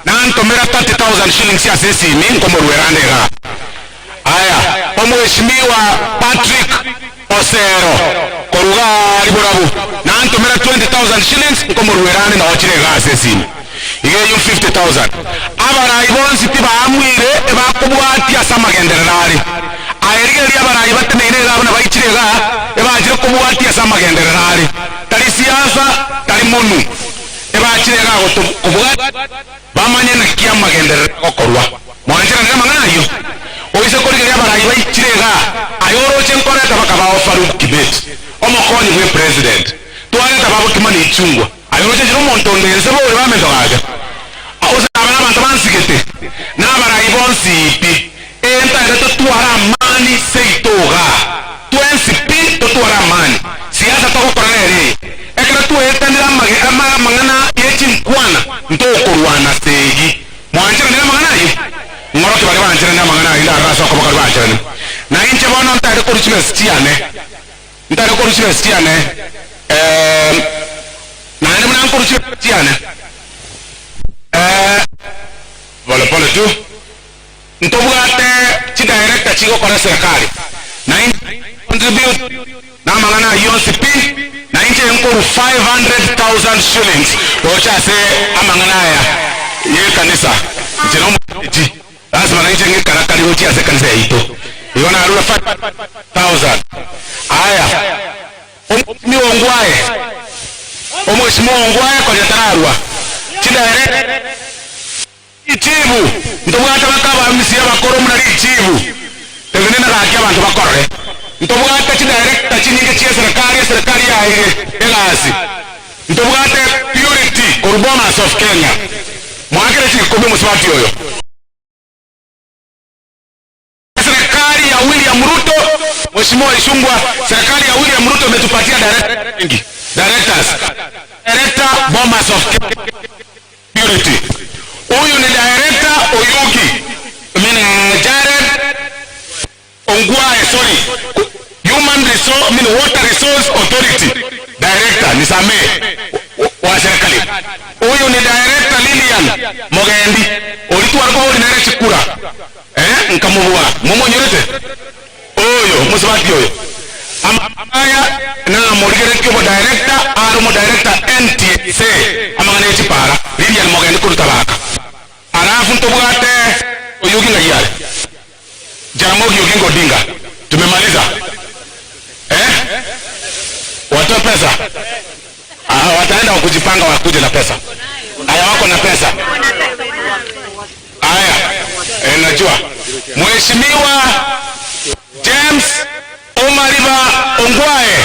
nantomera 30,000 shillings ya sesimi nkomorwerande ga aya omweshimiwa Patrick Osero koruga riborabu nantomera 20,000 shillings nkomorwerande na ochire ga sesimi igeyo 50,000 abarayi bonsi tibamwire ebakubwatia samagendererari aerigeria abarayi bateneine gabona baitire ga ebajire kubwatia samagendererari tari siasa tari munu ebachire ga kubwa bamanye na kiamagenderera gokorwa mwanjira nere mang'ana oise korigeria abarayi baitire ga ayoroche nkoreta bakabao Faruk Kibet omokonyi we president twareta babo Kimani Ichungwa ayoroche jiro omonto ndense bowe bamento gaja osaba n'abantu bansigete n'abarayi bonsi pi entaere totwara amani seitoga twensi pi totwara amani siasa togokora rere ekero twetanira amang'ana yechinkwana ntokorwana segi mwanjira nere amang'ana ayo ng'oroki bari banjira nere amang'ana ayo ndarasa okobokari banjirane na inche bono ntaere korwa chibesa chiane ntaere korwa chibesa chiane naende muna nkorwa chibesa chiane pole pole tu ntobwate chidirector chigokora serikali na contribute na mang'ana yonsi pi na inche nkoru 500,000 shillings ochase amang'ana aya ye kanisa nchino lazima na inche ngikarakari gochiase kanisa yaito igo narura 5,000 aya omweshimiwa Ongwae omweshimiwa Ongwae konya tararwa chidirect ichibu ntobwate bakaba misia bakoro muna ichibu tevenena gaki abantu bakorore ntobwate chidirector chinyinge chia serikali serikali yaire egasi ntobwate Purity koru Bomas of Kenya mwakire chikobe musibati oyo serikali ya William Ruto Mheshimiwa Ichungwa serikali ya William Ruto imetupatia directors director Bomas of Kenya Purity huyu ni director Oyugi mimi Jared Ongwae sorry Human Resource I mean Water Resource Authority director nisamee wa serikali huyu ni director Lilian Mogendi olitwara ko ordinary chikura nkamubwa mumonyorete oyo musibati oyo amaya na morigerekyo bo director arumo director NTSA amangana chipara Lilian Mogendi kurutabaka alafu ntobwate Oyugi ngayale Jaramogi Oginga Odinga tumemaliza watoe pesa wataenda kujipanga wakuje na pesa haya wako na pesa haya najua Mheshimiwa James Omariba Ongwae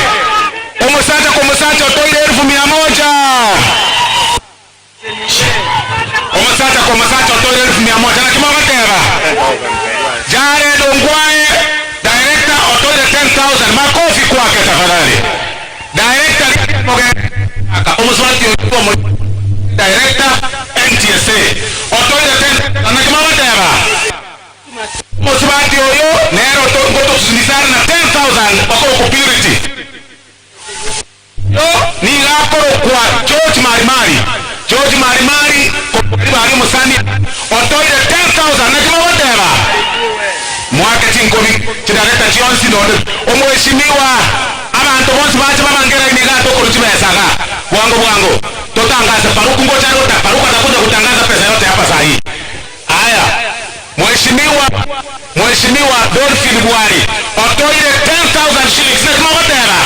omusacha kwa musacha otoire 1,100 omusacha kwa musacha otoire 1,100 na kimagatera Jared Ongwae director otoire 10,000 makofi kwake tafadhali director omuswati director NTSA otoire 10 na kimagatera muswati oyo nero ngoto tusindisana na 10,000 wako ku Purity yo ni gakoro kwa George Marimari George Marimari bari musani otoire 10,000 na kimagatera mwake chinkobi chidareta chionsi ndo omweshimiwa abantu bonsi bache babangera imigato koruchibesaga bwango bwango totangaza Paruku ngoja rota Paruku atakuja kutangaza pesa yote hapa saa hii haya Mheshimiwa Dolphin Bwari otoire 10,000 shillings na kimagatera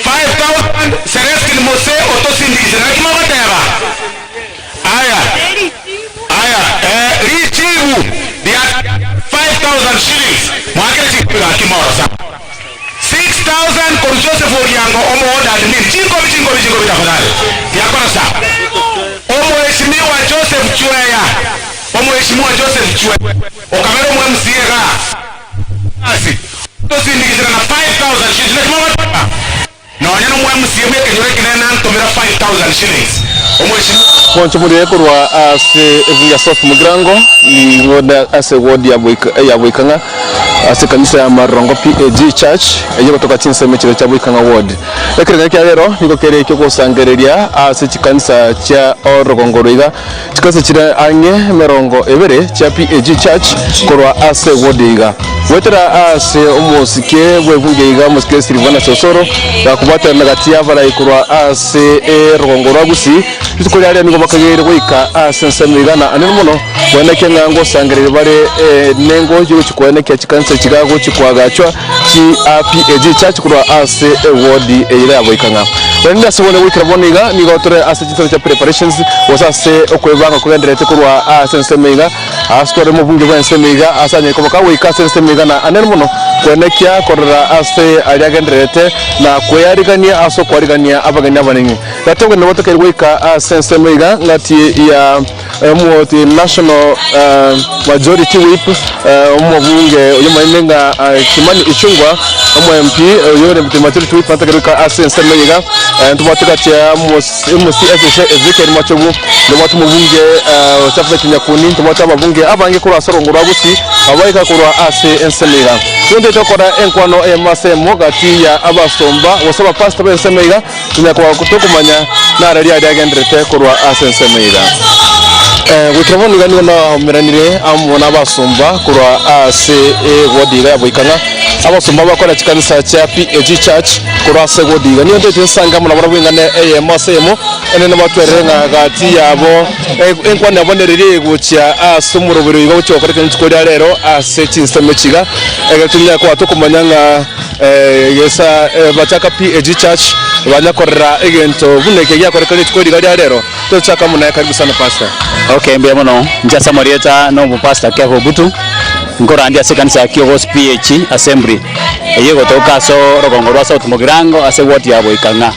5,000 Celestine Mose otosindikise na kimagatera haya haya richibu ya 5,000 shillings mwakire chikira kimoro sa 6,000 kwa Joseph Oriango omo order admin chingo chingo chingo tafadhali yakora sa omheshimiwa Joseph Chweya omheshimiwa Joseph Chweya okamera omwe MCA ga asi tosindikizira na 5,000 shillings na nonya no mwe MCA mwe kenyore kinena ntomera 5,000 shillings Mwancho muri ekorwa ase evuya South Mugirango ni ngoda ase ward ya Boikanga ase kanisa ya Marongo PAG Church eyo kutoka chinseme chiro cha Boikanga ward. Ekerega kya lero niko kere kyo kusangereria ase chikanisa cha Orogongoro iga chikanisa chira ange merongo ebere cha PAG Church korwa ase ward iga. Wetera ase omosike bwebunge iga omosike Silvana Sosoro yakubata nagati yavara ikorwa ase Orogongoro gusi tuko nigo bakagere goika ase nsemigana anene muno bweneke ngango sangerere bare nengo yo chikweneke chikanisa chigago chikwagachwa chi PAG Church kurwa ase ward eira yaboikanga benda sobone goikira boniga nigo tore ase chitoro cha preparations wasase okwebanga kugenderete kurwa ase nsemiga asitore mu bunge bwa nsemiga asanye koboka goika ase nsemigana anene muno kwenekia korora ase aliagenderete na kweyarigania aso kwarigania abageni abanene gatogwe nabo goika ase nsemiga ngati ya muoti national majority whip omubunge oyomainenga Kimani Ichungwa omu MP oyore majority whip atakeruka ase nsemiga ntubatika musi Ezekiel Machogu ndomatu mubunge Chafet Nyakuni ndomatu ababunge abange kurwa sorongorwa gusi abaika kurwa ase nsemiga tunde tokora enkwano emasemo gati ya abasomba wasaba pastor bensemeiga tunyakwa kutokumanya narari ariagenderete kurwa ase nsemiga. Wikirabona nigo na meranire amona abasomba kurwa ase ward ya Boikanga abasomba bakora chikanisa cha PAG Church kurwa ase ward niyo ndete nsanga muna barabwingane emasemo ene batwerenga gati yabo enkwana yabonerere gucha ase umurobero igo cyokoreka nchiko rero ase chinseme chiga egatumya kwa tokumanyanga yesa bachaka PAG Church banyakorera egento buneke yakoreka nchiko rero tochaka muna karibu sana pastor. Okay, mbia muno njasa morieta no pastor Kevo Butu ngora ndia ase kanisa Kiogos PH Assembly eye gotoka so rogongo rwa South Mugirango ase ward ya Boikanga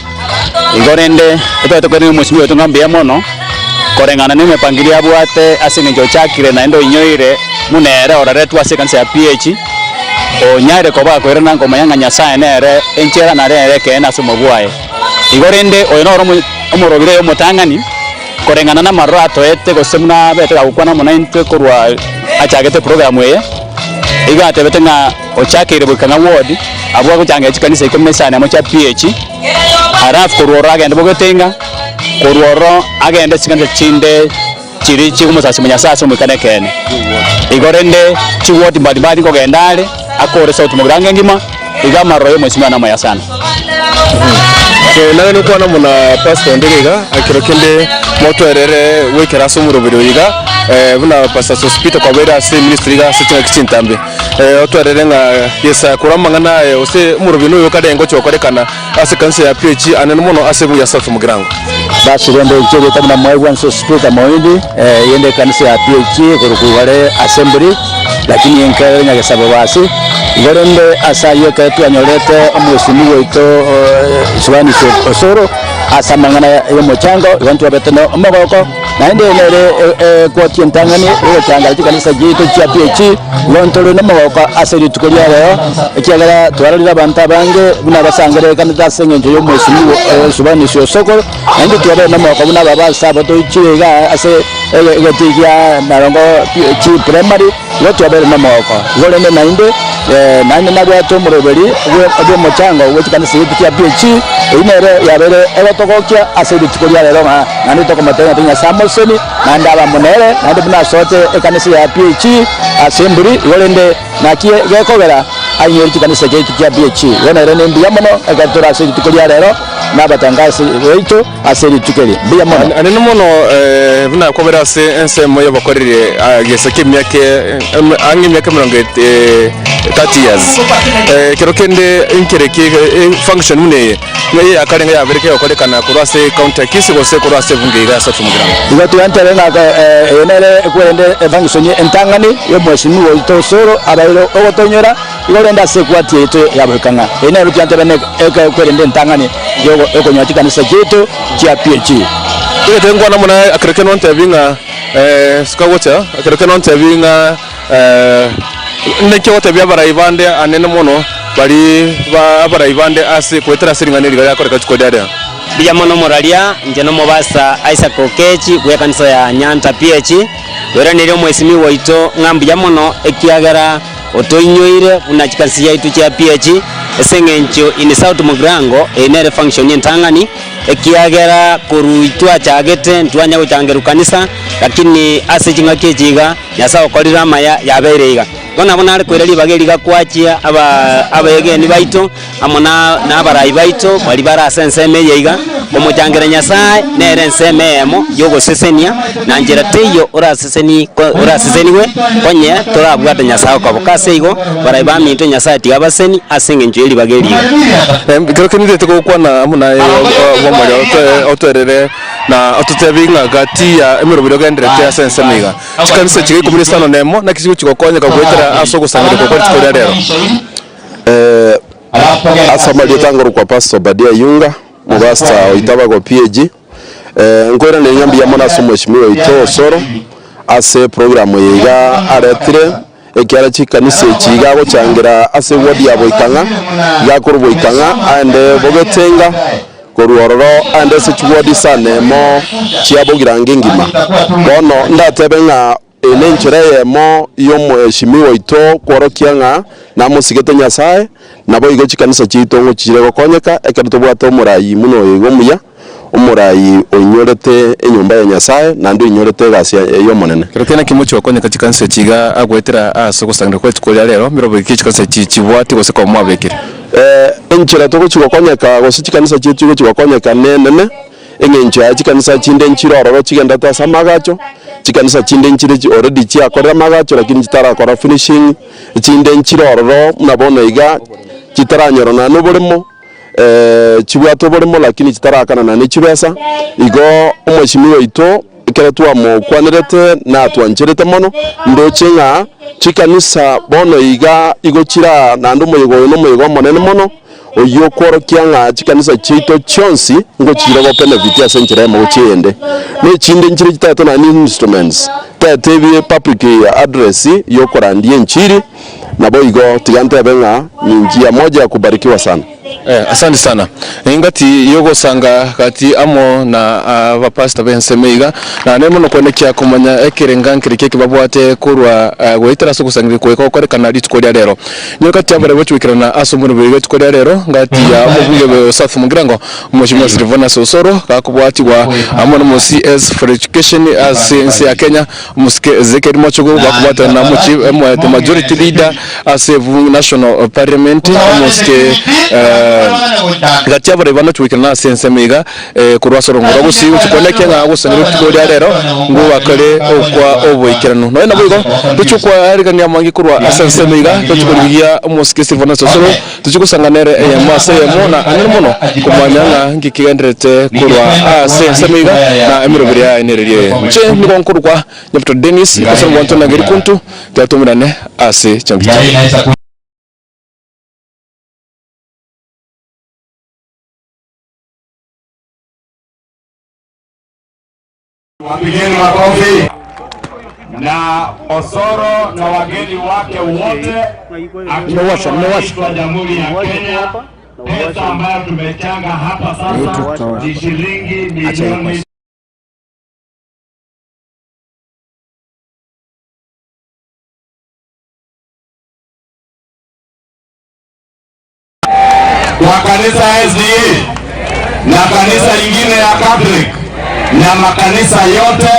igorende etoto mheshimiwa wetu ngambia mono korengana nimepangilia bwate ase ngenjo chakire na endo inyoire munere oraretwa ase kanisa ya PH onyare koba koirana ngoma yanga Nyasaye nere enchera narere kena sumobwae igorende oyo noro omorobire omotangani korengana na marro atoete gosemuna bete gukwana mona intwe korwa achagete program eye igate bete nga ochakire Boikanga ward abwa kuchanga chikanisa 15 mo cha PH halafu korworo agende bogotenga korworo agende chikanisa chinde chiri chikumusasi munyasasi omwikane kene igorende chiward mbalimbali kogendale akore South Mugirango ngima igamarro yo mheshimiwa na maya sana. Nawe nuko muna pastor ndegega akirokende motwerere wekera somurobero iga buna pastor Sospita kwa bera se ministry ga se chintambe otwerere nga yesa kuramangana ose murobino yo kadengo cyokorekana ase kanisa ya PH anene muno ase buya South Mugirango basi rende chere tamna mwa Sospita moindi yende kanisa ya PH kurukuwale assembly lakini enkere nyagesabo basi igorende asaye ketu anyorete omwesimiwa ito Silvana Osoro asamangana yomochango ibantu abeteno omogoko naende nere kwoti entangani egochanga chikanisa gito chia PH lontolo nomogoko ase rituko ria leo ekiagera twarorire abantu abange buna basangere kanisa ase eng'encho y'omwesimiwa Silvana Osoro naende twabe nomogoko buna babasa batoichire ase egetigia Marongo PH primary igo twabere nomogoko igorende naende naende nabwate omoroberi bw'omochango gwechikanisa gito kia PH einere yabere egotogokia ase rituko ria lero naende tokomotenga Nyasaye moseni naende abamonere naende buna sote ekanisa ya PH assembly igorende nakie gekogera ainyori chikanisa gito kia PH yenere nembuya mono egatora ase rituko ria lero n'abatangasi baitu ase rituko eri mbuya mono anene mono buna kobera ase ensemo y'abakorire geseke emyaka ange emyaka 30 years kero kende inkereke function mune ye akarenga yabereke yakorekana kurwa se county ya Kisii gose kurwa se bunge South Mugirango igo tuyantere ngaka enere ekwende function entangani yo mheshimiwa Osoro abairo ogotonyora igorenda ase kwati yetu yabukanga enere tuyantere ekwende entangani yo ekonywa chikanisa chetu chia PH igete ngwana muna akereke nonte binga sikagocha akereke nonte binga neke wote byabara ibande anene mono bari ba abara ibande ase kwetera siringane liga yakoreka chikodaria. Bijamono moralia njeno mobasa Isaac Okechi gwe kanisa ya Nyanta PH wera nilio mwesimi waito ng'ambu jamono ekiagera otoinyoire una chikansi yaitu cha PH eseng'encho in South Mugirango enere function yentang'ani ekiagera koruitwa chagete ntwanya gochangeru kanisa lakini ase ching'aki echiga Nyasaye okorire amaya yabeire iga bona bona ari kwira ribaga rigakwachia abaegeni baito amo na abarai baito bari barase enseme eye iga omochangera Nyasaye nere enseme emo yogosesenia na njira teiyo oraseseniwe konye torabwate Nyasaye okoboka ase igo barai baminto Nyasaye tiga abaseni ase eng'encho ya ribaga eriga. Kero kinirete gokwana amo naye omoria otwerere na otutebi ng'agati ya emirobiro genderete ase enseme iga chikanisa chiga 15 nemo na kisigo chigokonyeka gwetera ase ogosang'ana gokwa rituko ria rero. Asamalie tangoro kwa Pastor Badia Yunga mubasta oitabago PAG nkwera ne nyambi ya mona mheshimiwa ito Osoro ase programu yiga aretire ekiara chikanisa echiga gochangira ase ward ya Boikang'a yakuru Boikang'a ande bogetenga koruororo ande se chiward sanemo chiabogirange ngima bono ndatebe ng'a enenchera yemo yo mheshimiwa ito kworokia ng'a namusigete Nyasaye nabo igo chikanisa chiito ngochire gokonyeka ekero tobwate omorai muno igo muya omorai onyorete enyomba ya Nyasaye nandi onyorete egasi eyomonene. Kero kena kimochi gokonyeka chikanisa chiga agwetera ase ogosang'ana kwa rituko ria rero mirobo iki chikanisa chibwati gose komwabekire enchera togochigokonyeka gose chikanisa chitu gochigokonyeka nenene eng'encho ya chikanisa chinde nchirororo chigendete ase amagacho chikanisa chinde nchire already chiakorera amagacho lakini chitarakora finishing chinde nchirororo nabono iga chitaranyorana noboremo chibwate oboremo lakini chitarakanana nechibesa igo omweshimiwa oito ekero twamokwanerete na twancherete mono ndoche ng'a chikanisa bono iga igo chira naende omoyego oyo nomoyego omonene mono oyo kworokia ng'a chikanisa chiaito chionsi ngo chire gobenefit ase enchera emo gochiende nechinde nchire chitaete nani instruments taete ebi public address yokorandia enchiri nabo igo tiga ntebe ng'a ni njia moja ya kubarikiwa sana. Asante sana ingati yogosanga kati amo na abapastor benseme iga na nemo nokwenekia kumanya ekerenga nkirike kibabwate kurwa gwetera ase ogosang'ana kweka okorekana rituko ria rero nyo kati abare bochwikirana ase omorobiri rituko ria rero ngati ya omobunge bwe South Mugirango Mheshimiwa Silvanus Osoro gakobwatigwa amo no CS for Education ase ense ya Kenya Musike Ezekiel Machogo bakobwatana na the majority leader ase National Parliament Musike gati abare banochwikirana ase enseme iga kurwa sorongora gusi uchikoneke ng'a gosang'ana rituko ria rero ngo bakore okwa oboikerano noe nabo igo tuchukwa arigania mwangi kurwa ase enseme iga tuchukorigia Musike Silvanus Osoro tuchikusanganere eyemo ase eyemo na anene mono kumanya ng'a nkikigenderete kurwa ase enseme iga na emirobiri yaye nererie nche nigo nkorwa Nyabuto Dennis ase mwanto nageri kuntu tiatumirane ase changi. Wapigeni makofi. Na Osoro na wageni wake wote akiwa wa Jamhuri ya Kenya, pesa ambayo tumechanga hapa sasa ni shilingi milioni wa kanisa SDA na kanisa lingine ya Catholic na makanisa yote,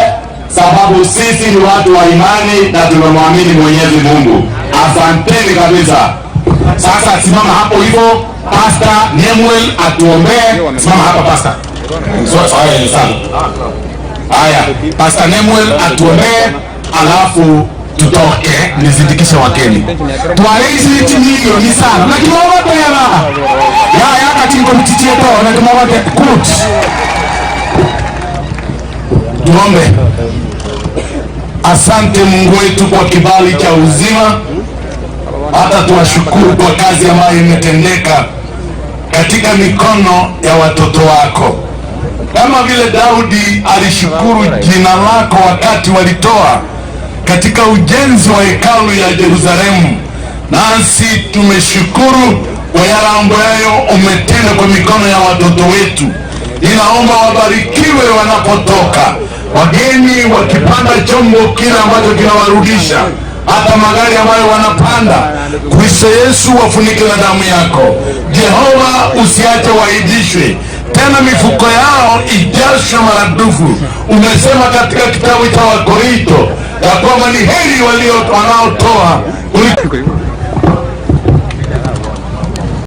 sababu sisi ni watu wa imani na tumemwamini Mwenyezi Mungu. Asanteni kabisa. Sasa simama hapo hivyo, Pastor Nemuel atuombee. Simama hapa Pastor. Sana. Haya, Pastor Nemuel atuombee alafu tutoke nizindikishe wageni. Tuarezi milioni sana. Na kimawa tena. Ya ya katingo mtitie to na kimawa kut. Tuombe. Asante Mungu wetu kwa kibali cha uzima. Hata tuwashukuru kwa kazi ambayo imetendeka katika mikono ya watoto wako. Kama vile Daudi alishukuru jina lako wakati walitoa katika ujenzi wa hekalu ya Yerusalemu, nasi tumeshukuru kwa yale ambayo umetenda kwa mikono ya watoto wetu. Ninaomba wabarikiwe wanapotoka, wageni wakipanda chombo kile ambacho kinawarudisha, hata magari ambayo wanapanda. Kristo Yesu, wafunike na damu yako. Jehova, usiache waibishwe tena, mifuko yao ijazwe maradufu. Umesema katika kitabu cha Wakorinto ya kwamba ni heri walio wanaotoa kuliko